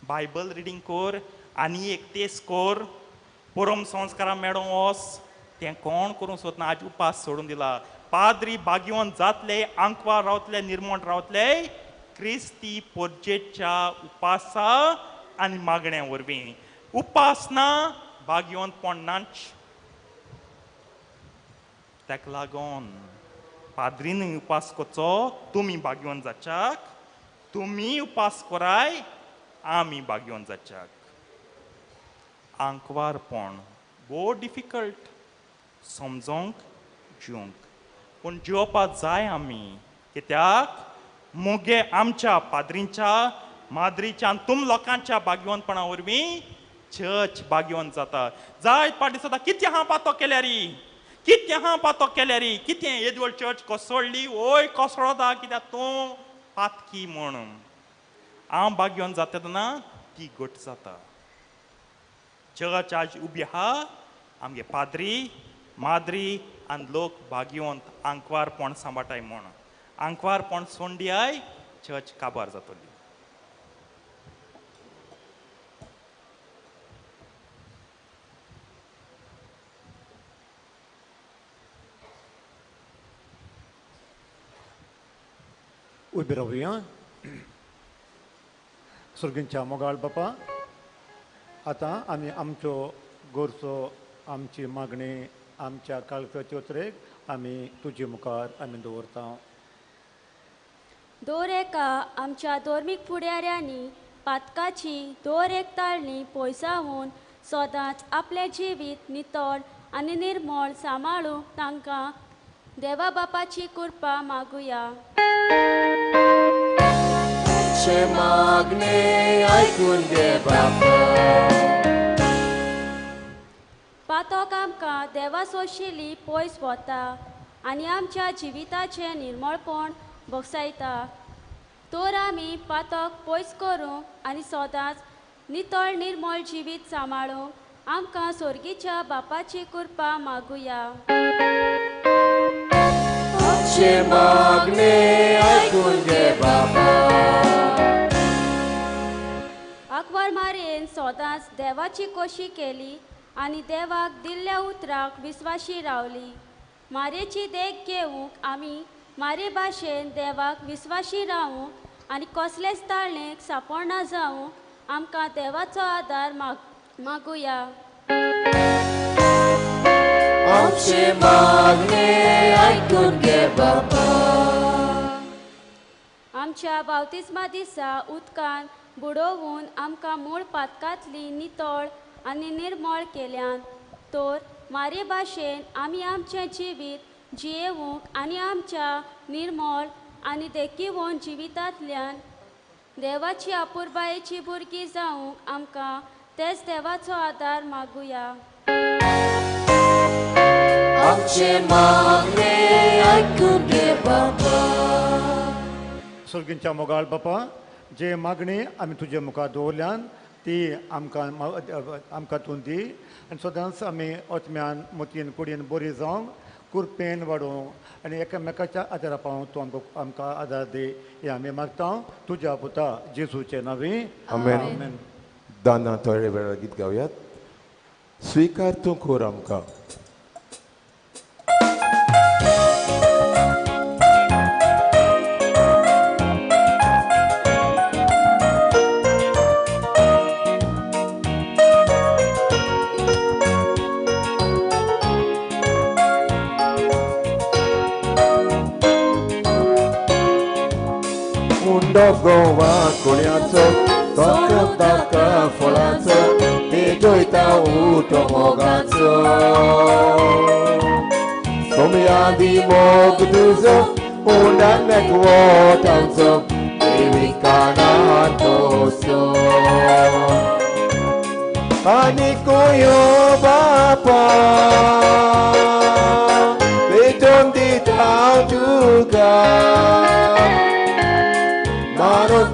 बायबल रिडींग कोर, आनी एक तेस कोर, परम संस्कारां मेळोंक वोस. तें कोण करूंक सोदना. आज उपास सोडून दिला. पाद्री बागेवन जातले, आंकवार रावतले, निर्मोण रावतले क्रिस्ती पोरजेच्या उपासा आनी मागण्या वरवीं. उपास ना बागेवन पडनाच. ताका लागून पाद्रीन उपास करचो, तुमी बागेवन जाच्याक, तुमी उपास कराय, आमी बागेवन जाच्याक. आंकवारपण भोव डिफिकल्ट समजोंक जिवंक, पूण जिवपाक जाय आमी. कित्याक मुगे आमच्या पाद्रींच्या माद्रीच्या आनी तुम लोकांच्या भाग्यवंतपणा वरवीं चर्च भाग्यवंत जाता. जायत पाटी सदां कितें हांव पातो केल्यारी, कितें हांव पातो केल्यारी, कितें येदोळ चर्च कोसळ्ळी, ओय कोसळता कित्याक तूं पातकी म्हणून. हांव भाग्यवंत जाता तेन्ना ती घट जाता. चर्च आज उबी आहा आमगे पाद्री माद्री आनी लोक भाग्यवंत आंकवारपण सांबाळटाय म्हूण. आंकवारपण सोंडियाय चर्च काबार जातली. उबी रावया. सुर्गींच्या मोगाळ बापा, आतां आमी आमचो गोरचो आमची मागणी आमच्या काळजाचे उतरेक आमी तुजे मुखार आमी दवरता. दर एका आमच्या धर्मीक फुडाऱ्यांनी पातकाची दर एक ताळणी पयसावून सदांच आपलें जिवीत नितळ आनी निर्मळ सांबाळूंक तांकां देवा बापाची कृपा मागुया. मागणे आयकून घे बापा. पातक आमकां देवा सोशिली पयस वता आनी आमच्या जिविताचें निर्मळपण भोगसायता. तर आमी पातक पयस करूंक आनी सदांच नितळ निर्मळ जिवीत सांबाळूंक आमकां सोर्गीच्या बापाची कृपा मागुया. मागणे आयकून घे बापा. आंकवार मारयेन सदांच देवाची कोशी केली आनी देवाक दिल्ल्या उतराक विस्वाशी रावली. मारयेची देख घेवंक आमी मारये भाशेन देवाक विस्वाशी रावूंक आनी कसलेच ताळणेक सापडना जावंक आमकां देवाचो आदार मागुया. आमचे मागणे आयकून घे बापा. आमच्या बावतिस्मा दिसा उदकान बुडोवन आमकां मूळ पातकांतली नितळ आनी निर्मळ केल्यान तर मारये भाशेन आमी आमचें जिवीत जियेवंक आनी आमच्या निर्मळ आनी देखीवन जिवितांतल्यान देवाची अपुरबायेची भुरगीं जावंक आमकां तेच देवाचो आदार मागुया. आमचे मागणे आयकून घे बापा. सुर्गींच्या मोगाळ बापा, जे मागणी आमी तुजे मुखार दवरल्यान ती आमकां आमकां तूं दी आनी सदांच आमी ओतम्यान मोतयेन कुडीन बरी जावंक कुरपेन वाडोवंक आनी एकामेकाच्या आदारा पावोवंक तूं आमकां आमकां आदार दी हें आमी मागता तुज्या पुता जेजूचे नांवी. आमेन. दाना थोडे वेळार गीत गावयात. स्वीकार तूं खोर आमकां. गोवा कुण्याचो तोको ताका फळाचो तेजोयता उठो मोगाचो तुमी आदी मोग तुजो उंडान मेकवोटांचो देवी कानान तोसो आनी कोयो बापा पेटोन दिता तुका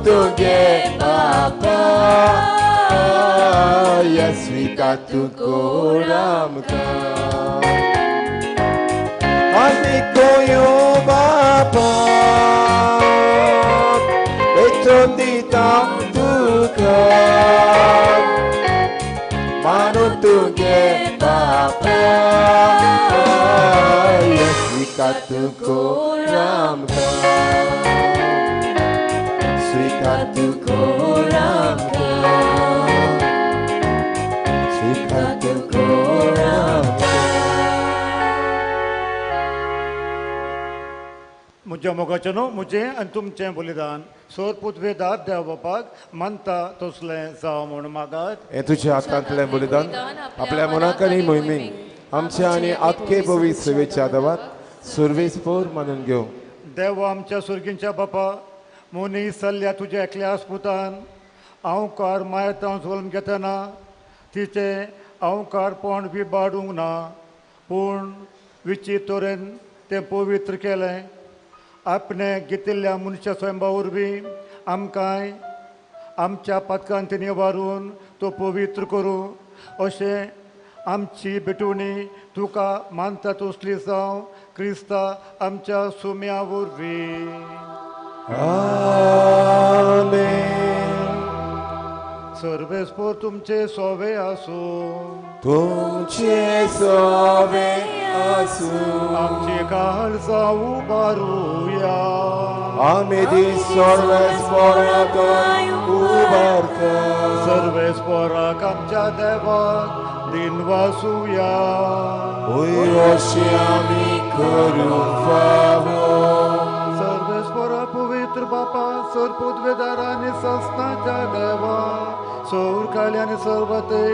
तुगे बापा स्वीकार तूं आमकां आनी कोयो बापा पेटोन दिता तुका मानून तुगे बापा स्वीकार तूं आमकां. स्वीकार तूं आमकां. स्वीकार तूं आमकां. म्हज्या मोगाचें न्हू म्हजें आनी तुमचें बलिदान सोर पुतवेदार देव बापाक मानता तसलें जावं म्हूण मागात. हें तुज्या हातांतलें बलिदान आपल्या मनाक आनी मोहिमेक आमच्या आनी आख्खे भवी सेवेच्या देवाक सुर्वेस पोर मानून घेवं. देव आमच्या सुर्गींच्या बापा, मोनी सल्ल्या तुज्या एकल्या पुतान अंवकार मायतां जल्म घेतना तिचें अंवकारपण विबाडूंक ना, पूण विचित्र तरेन तें पवित्र केलें. आपणें घेतिल्ल्या मनशा स्वयंबा वरवीं आमकांय आमच्या पातकांत निवारून तो पवित्र करूं अशें आमची भेटवणी तुका मानता तसली जावं क्रिस्ता आमच्या सुम्या वरवीं. आमेन. सर्वेस्पोर तुमचे सोवे आसूं. तुमचे सोवे आसूं. आमचे काळजां उबारुया. आमी ती सर्वेस्पोराक उबारता. सर्वेस्पोराक आमच्या देवाक दिनवासुया. अशें आमी करूंक फावो. सर्वेस्पोरा पवित्र बापा सर पदवेदार आनी सस्नाच्या देवा सौर काळी आनी सर्वते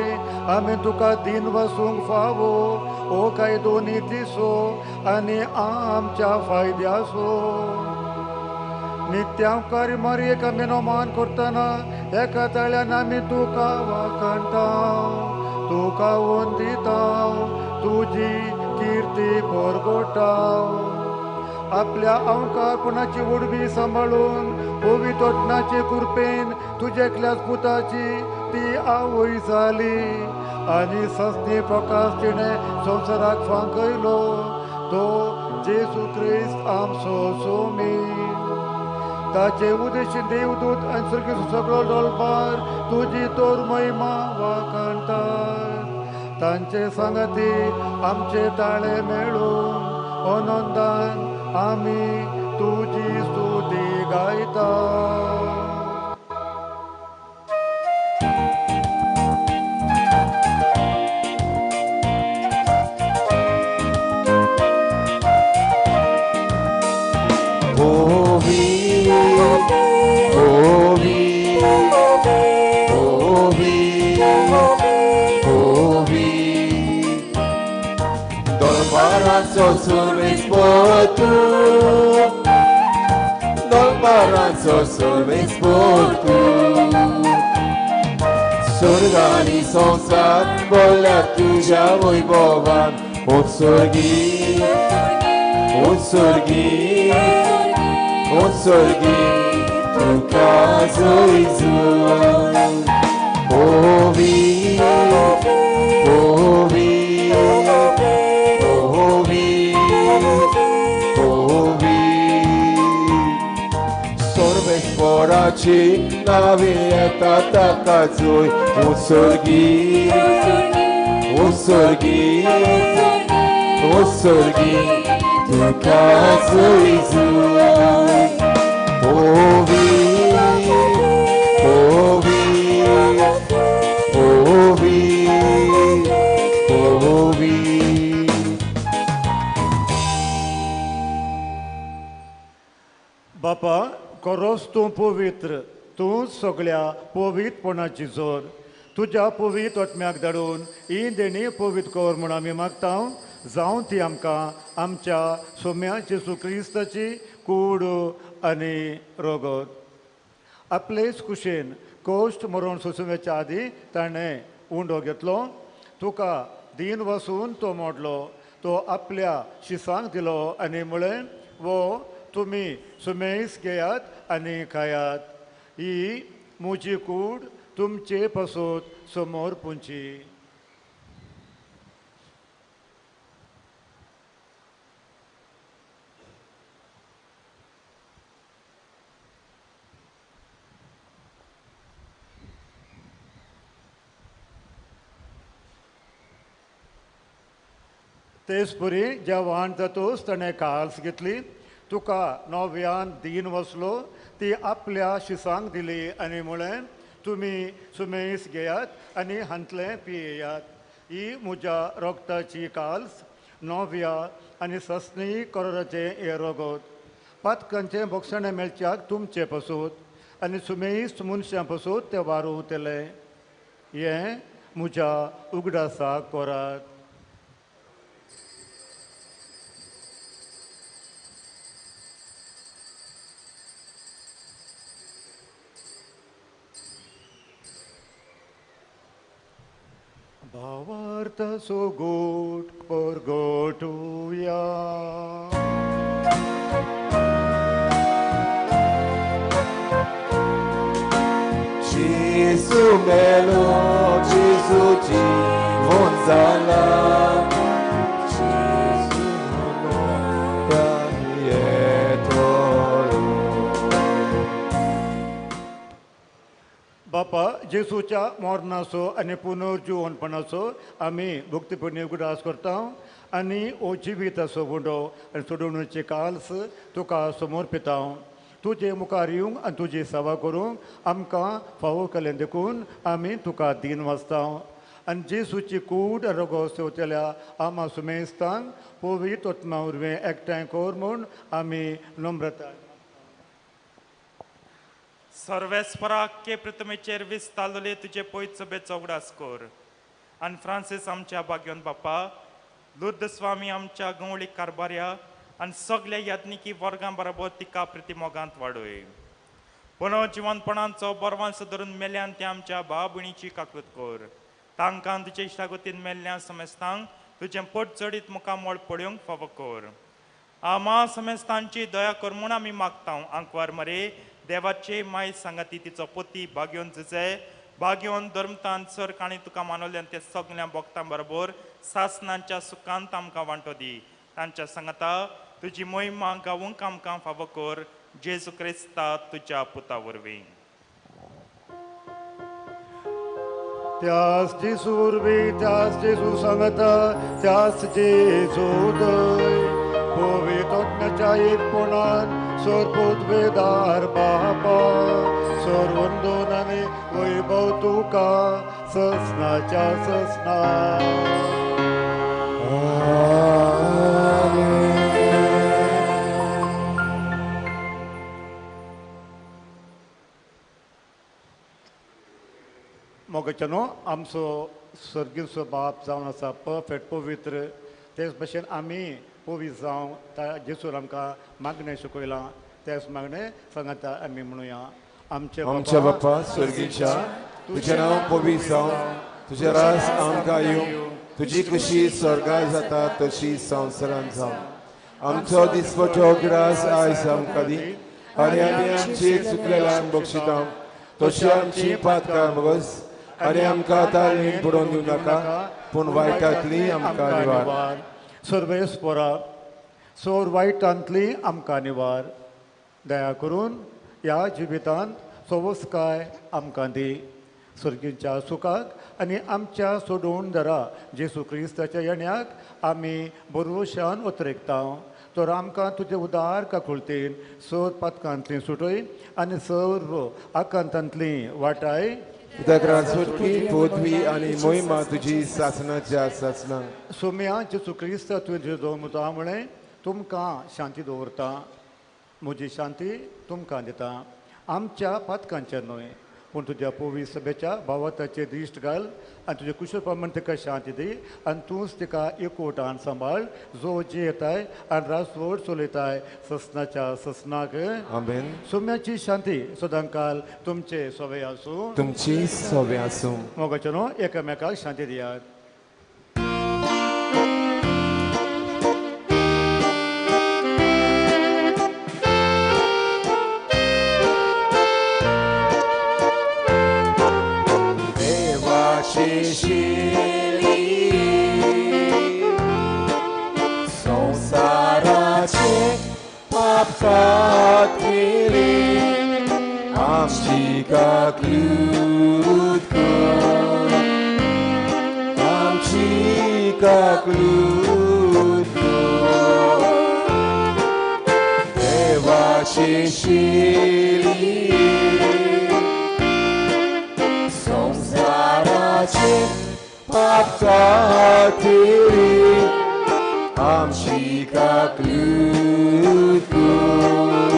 आमी तुका दिन वसूंक फावो ओ कायदो नितीसो आनी आमच्या फायद्यासो. नित्यांकारी मारयेक आमी नमान करतना एका ताळ्यान आमी तुका वाखाणटा, तुका वंदिता, तुजी किर्ती परगोटा. आपल्या अंवकारपणाची उडवी सांबाळून पवित्रपणाचे कृपेन तुज्या एकल्याच पुताची ती आवय जाली आनी सस्नी प्रकाश तिणें संवसाराक फांकयलो तो जेजू क्रिस्त आमचो सोमी. ताचे उदेशी देवदूत आनी स्वर्गीय सगळो डोलबार तुजी तोर महिमा वाखाणटात. तांचे सांगाती आमचे ताळे मेळून आनंदान आमी तुजी स्तुती गायता. Dolbaranzo sorvespotu, Sorgani संसार बोल्या तुझ्या वैभवान. उत्सर्गी उत्सर्गी उत्सर्गी तुका जय. ओवी ओवी ओवी ओवी सर्वेस्पोराची नावे येता ताका जोय. उत्सर्गी उत्सर्गी उत्सर्गी तुका जय जय. ओवी ओवी ओवी ओवी. बापा खरोच तूं पवित्र, तूं सगळ्या पवित्रपणाची जोर. तुज्या पवित्र आत्म्याक धाडून ही देणी पवित्र कर म्हूण आमी मागता. जावं ती आमकां आमच्या सोम्या जेजू क्रिस्ताची कूड आनी रगत. आपलेच कुशेन कोश्ट मरण सोंसुच्या आदीं ताणें उंडो घेतलो, तुका दीन वसून तो मोडलो, तो आपल्या शिसांक दिलो आनी म्हळें, वो तुमी सुमेस घेयात आनी खायात, ही म्हजी कूड तुमचे पासून समोर पुंची. तेच परी जेवण जातूच ताणें काल्स घेतली, तुका नव्यान दीन वसलो, ती आपल्या शिसांक दिली आनी म्हळें, तुमी सुमेस घेयात आनी हांतलें पियेयात, ही म्हज्या रोगताची काल्स नव्या आनी सस्नी कराराचें हें रगत. पातकांचें भोगसणें मेळच्याक तुमचे पसूत आनी सुमेस मनशां पसूत तें वारोवतलें. हें म्हज्या उगडासाक करात. भावार्थ सोगोट परगटुया. Gesù melo, Gesù जीवन जाला, Gesù येतलो. बापा जेसूच्या मरणाचो आनी पुनर्जिवनपणाचो आमी भक्तीपुण्य उगडास करता आनी हो जिविताचो गुंडो आनी सोडवणुचे काल्स तुका समर्पिता. तुजे मुखार येवंक आनी तुजी सेवा करूंक आमकां फावो केलें देखून आमी तुका दीन वाचता. आनी जेसूची कूड रोगो सेवतल्या आमा सुमेस्तांक पवित्र आत्मा वरवीं एकठांय कर म्हूण आमी नम्रताय. सर्वेस्पराक के पृथ्वीचेर विस्तारले तुजे पयत सभेचो उगडास कर आनी फ्रांसीस आमच्या भाग्योन बापा, लुर्द स्वामी आमच्या गंवळी कारबार्या आनी सगल्या याज्ञिकी वर्गां बरोबर तिका प्रितिमोगांत वाडय. पुनः जिवनपणांचो बरवांस धरून मेल्यान ते आमच्या भाव भयणीची काकूत कर. तांकां तुजे इश्टागतीन मेल्ल्या समेस्तांक तुजें पोट चडीत मुखामळ पळोवंक फावो कर. आमा समेस्तांची दया कर म्हूण आमी मागता. आंकवार मरे देवाचे माय सांगाती तिचो पती भाग्योन जुजे भाग्योन धर्मतान सर काणी तुका मानवल्यान ते सगल्या भक्तां बरोबर सासनांच्या सुखांत आमकां वांटो दी. तांच्या सांगाता तुजी मोहिमा गावूंक आमकां फावो कर. जेजू क्रिस्ता तुज्या पुता वरवीं. त्यास जेजू वरवीं, त्यास जेजू सांगता, त्यास जेजू दय पवित्र आत्म्याच्या एकपणान सर्वोद्वेदार बापा सर्वंदन आनी वैभव तुका ससनाच्या ससना. मोगाच्यानो आमचो सर्गीचो बाप जावन आसा परफेक्ट पवित्र, तेच भशेन आमी पवित्र जावं जेसून आमकां मागणें शिकयलां तेच मागणें सांगाता आमी म्हणुया. आमच्या बापा स्वर्गीच्या, तुजें नांव पवित्र जावं, तुजें राज आमकां येवं, तुजी खुशी स्वर्गार जाता तशी संवसारांत जावं. आमचो दिसपट्टो ग्रास आयज आमकां दी आनी आमी आमची चुकलेल्यान बक्षिता तशी आमची पातकां बगस आनी आमकां ताळणीन बुडोवन दिवं नाका पूण वायटांतली आमकां निवार. सर्वेस्परा सोर वायटांतली आमकां निवार. दया करून ह्या जिवितांत सवस्काय आमकां दी. सर्गीच्या सुखाक आनी आमच्या सोडून दरा जेसू क्रिस्ताच्या येण्याक आमी बरोशान उतरेकता. तर आमकां तुजे उदार काकुळतीन सोद पातकांतली सुटय आनी सर्व आकांतांतली वाटाय. सुटकी पृथ्वी आनी मोहिमा तुजी सासनाच्या सासना. सोम्या जेसू क्रिस्ता तुजें दवरता म्हळें तुमकां शांती दवरता, म्हजी शांती तुमकां दिता. आमच्या पातकांचेर न्हय पूण तुज्या पवित्र सभेच्या भावाताचेर दिश्ट घाल आनी तुजे कुशल प्रमाण तिका शांती दी आनी तूंच तिका एकवटान सांबाळ जो जियेताय आनी रासवड चलयताय ससनाच्या ससनाक. आमेन. सोम्याची शांती सदांकाल तुमचे सोवे आसूं. तुमची सोवे आसूं. मोगाचे न्हू एकामेकाक शांती दियात. संसाराचे पाप कातली आमची काकलूत कर, आमची काकलूत कर. देवाची शिली संसाराचे पाप कातली आमची काकलूत कर,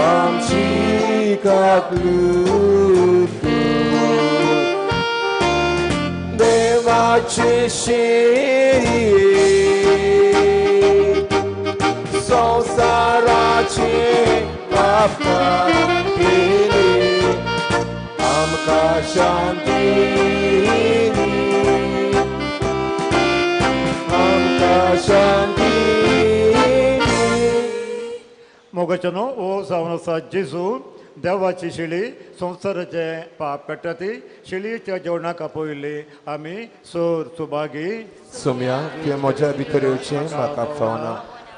आमची काकलूत कर. देवाची शिरी संसाराचे पाप कातली आमकां शांती दी. मोगाचें ओ जावन आसा जेजू देवाची शेळी संवसाराचे पाप काडटा ती शेळीच्या जेवणाक आपयल्ली आमी सोर सुभागी. सोम्या तुवें म्हज्या भितर येवचें म्हाका फावना,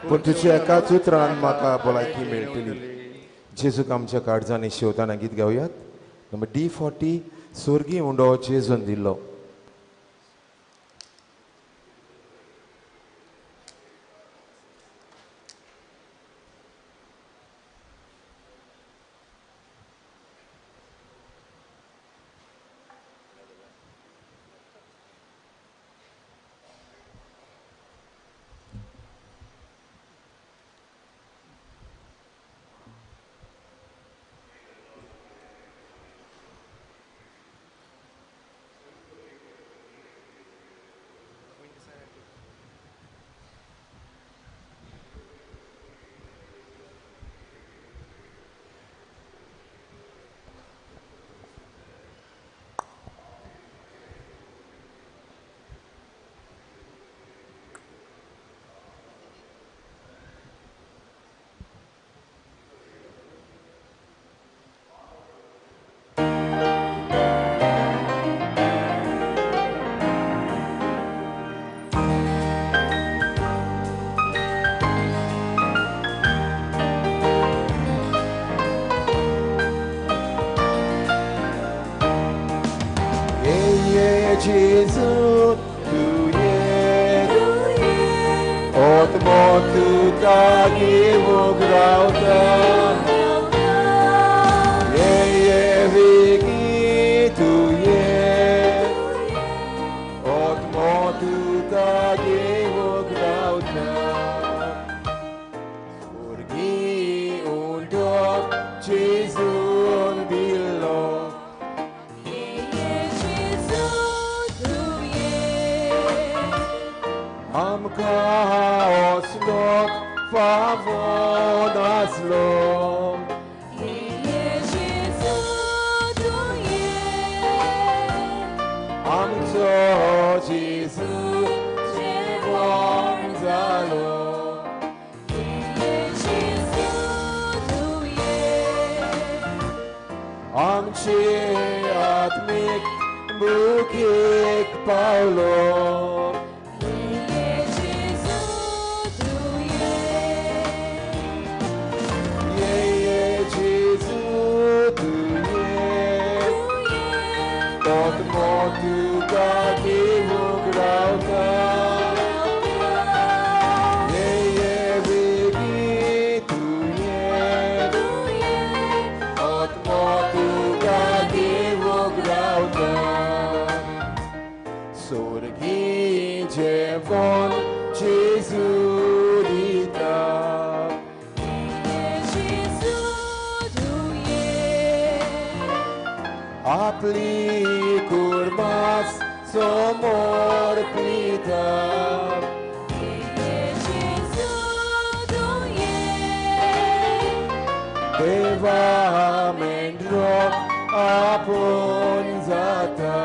पूण तुज्या एकाच उतरान म्हाका भलायकी मेळटली. जेजूक आमच्या काळजांनी शेवताना गीत गावयात. नंबर D40 स्वर्गीय उंडो जेजून दिल्लो. Gesù, tu Otmo tu tagimu grauta, ye ye vigi tu ye, Otmo tu tagimu grauta, Surgi undok Gesù dillo. Amka osnot favon aslo. Ye Jesu tu ye. Amto Jesu jevon zalo. Ye Jesu tu ye. Amche atmik bukik Paulo. Apli curmas somor plita. Ye Jesu tu ye. Deva mendro apon zata.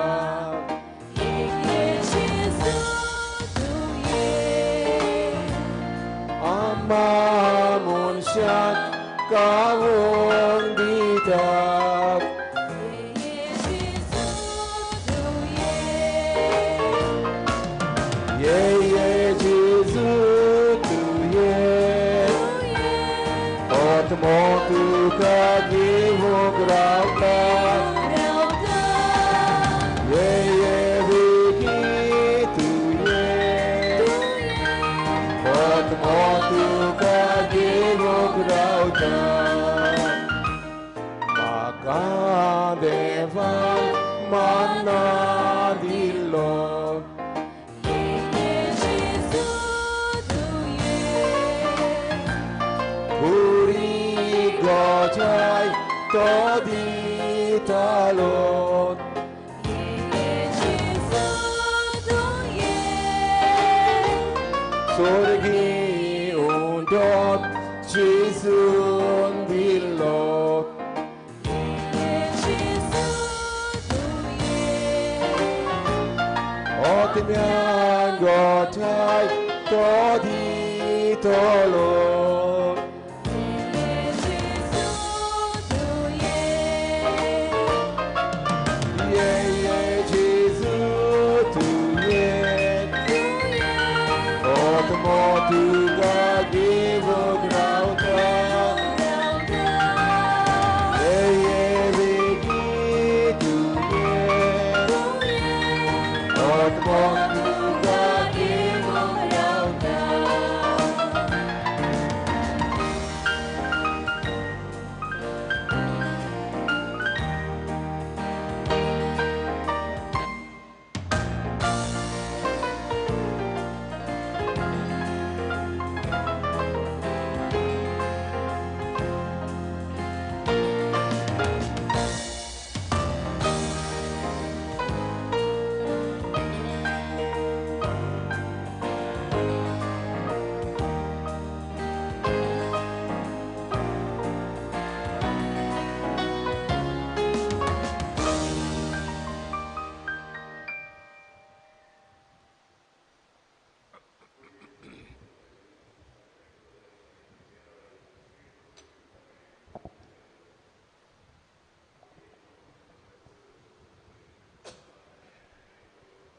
Ye Jesu tu ye. Amma monshak kavon dita. Motu kagimu grauta, ye ye vigi tu ye. Ot motu kagimu grauta, maga deva manna dillo. Gojai todi talon. Ye Jesu tu ye. Sorgi undot Jesu dillo. Ye Jesu tu ye. Otmian gojai todi talon. Ye तुका घेवंक रावता. ये बेगी तुगे आत्मो तुका घेवंक रावता.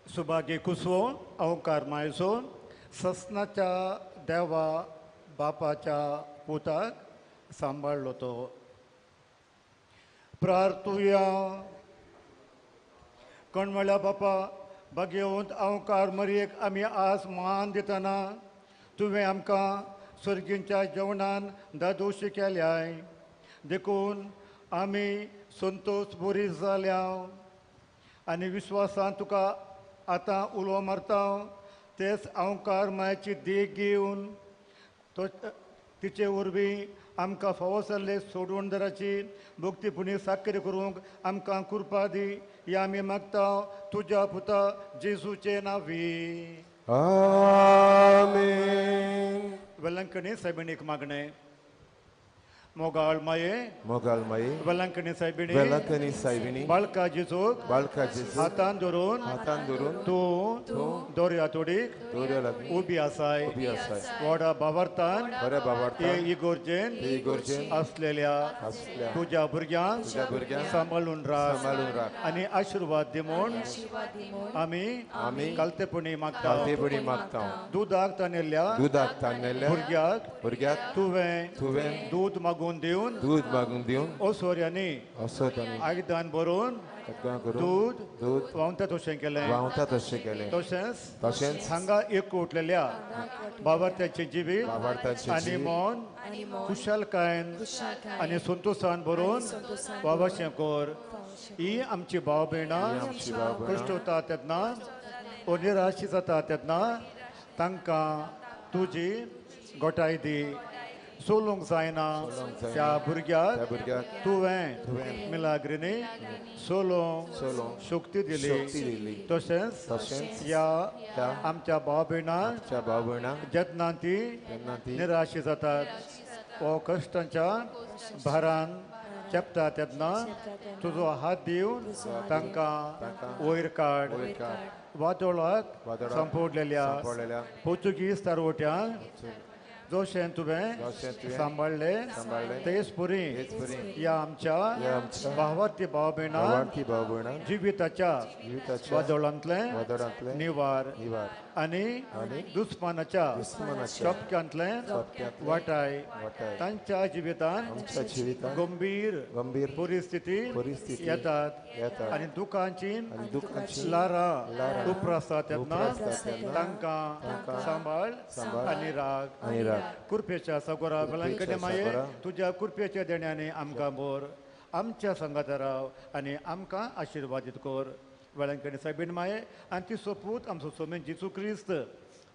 सुभागे कुसवो अवकार मायसो ससनाच्या देवा बापाच्या पुताक सांबाळलो तो. प्रार्थुया. कोण म्हळ्यार बापा भाग्यवंत अवकार मरयेक आमी आज मान दितना तुवें आमकां सर्गींच्या जेवणान दादोशी केल्याय, देखून आमी संतोष बरी जाल्या आनी विश्वासान तुका आतां उलो मारता. तेच अवकार मायची देख घेवन तो तिचे वरवीं आमकां फावो जाल्ले सोडवणदाराची भक्तीपुणी साखर करूंक आमकां कृपा दी, ह्या आमी मागता तुज्या पुता जेजूचे नांवी. आमेन. वेलंकणी सायबिणीक मागणें. मोगाळ माये, मोगाळ माये, वेलंकणी सायबिणी, वेलंकणी सायबिणी, बाळका जेजूक, बाळका जेजूक हातान धरून, हातान धरून तूं दोर्या तोडीक दोर्या लागीं उबी आसाय, उबी आसाय, व्हडा भावार्थान, व्हडा भावार्थान हे इगोर्जेन, हे इगोर्जेन आसलेल्या आसलेल्या तुज्या भुरग्यांक, तुज्या भुरग्यांक सांबाळून राख, सांबाळून राख आनी आशिर्वाद दी म्हूण आमी आमी कालतेपणी मागता, कालतेपणी मागता. दुदाक तानेल्ल्या, दुदाक तानेल्ल्या भुरग्याक, भुरग्याक तुवें तुवें दूद मागून दिवन, दूद मागून दिवन ओसोऱ्यांनी ओसोऱ्यांनी आयदन भरून दूद दूद व्हांवता तशें केलें, व्हांवता तशें केलें. तशेंच तशेंच हांगा एकवटलेल्या भावार्थ्याचें जिवीत भावार्थ्याचें आनी जिवीत मन खुशालकायेन आनी संतोशान भरून वावाशें कर. ही आमची भाव भयणां कश्ट वता तेन्ना ओ निराशी जाता तेन्ना तांकां तुजी गोठाय दी. सोलूंक जायना त्या भुरग्याक तुवें मिलाग्रिनी सोलोंक शक्ती दिली. तशेंच ह्या आमच्या भाव भयणांक जेन्ना ती निराशी जातात वो कश्टांच्या भारान चेपता तेन्ना तुजो हात दिवन तांकां वयर काड. वादोळाक सांपडलेल्या पोर्तुगीज तारवट्यांक जशें तुवें सांबाळ्ळें तेच परी ह्या आमच्या भावार्थी भाव भयणां जिविताच्या वादळांतलें निवार आनी दुस्मानाच्या चपक्यांतलें वाटाय. तांच्या जिवितांत गंभीर परिस्थिती येतात आनी दुखांची लारां उप्रासतात तेन्ना तांकां सांबाळ आनी राग. कृपेच्या सागोरा वेलंकणी माये तुज्या कृपेच्या देण्याने आमकां भर, आमच्या संगाता राव आनी आमकां आशिर्वादीत कर. वेलंकणी सायबीण माये आनी ती सोपूत आमचो सोमेन जेजू क्रिस्त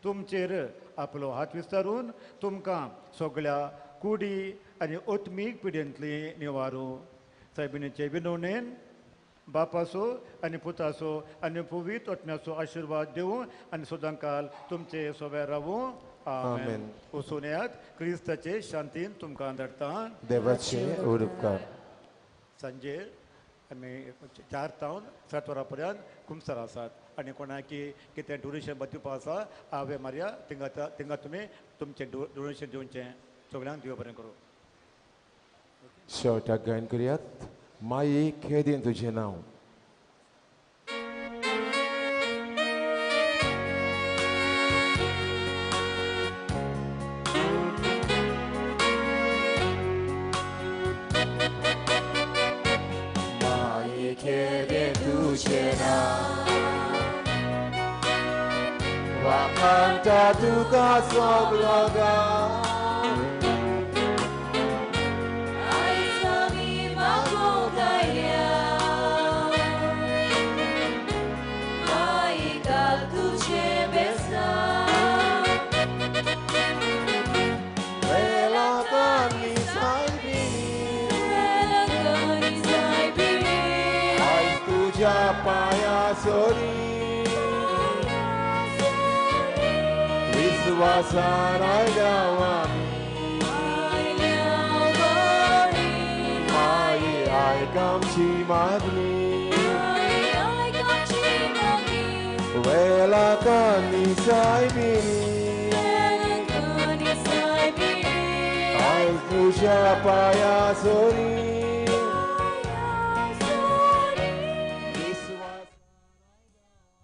तुमचेर आपलो हात विस्तारून तुमकां सगळ्या कुडी आनी आत्मीक पिडेंतली निवारूं. सायबिणीचे विनवणेन बापाचो आनी पुताचो आनी पवित्र आत्म्याचो आशिर्वाद दिवं आनी सदांकाल तुमचे सोबे रावूं. आमेन. वचून येयात. क्रिस्ताचे शांतीन तुमकां धाडटा. देवाचे उपकार. सांजे आमी 4 तावन 7 वरां पर्यंत कुमसार आसात आनी कोणाकी कितें डोनेशन दिवपा आसा आवे मारया थिंगा थिंगा तुमी तुमचें डोनेशन दिवचें. सगळ्यांक देव बरें करूं. शेवटाक गायन करयात. माई खेदीन तुजें नांव. केदें तुजें नांव वाखाणटा तुका सगलो गांव आयज आमी मागूंक आयल्या माई घाल तुजें बेसांव वेलाकांनी सायबिणी वेलाकांनी सायबिणी आयज तुज्या पांया सरी विस्वासान आयल्या आमी माई आयक आमची मागणी वेलाकांनी सायबिणी आयज तुज्या पांया सरी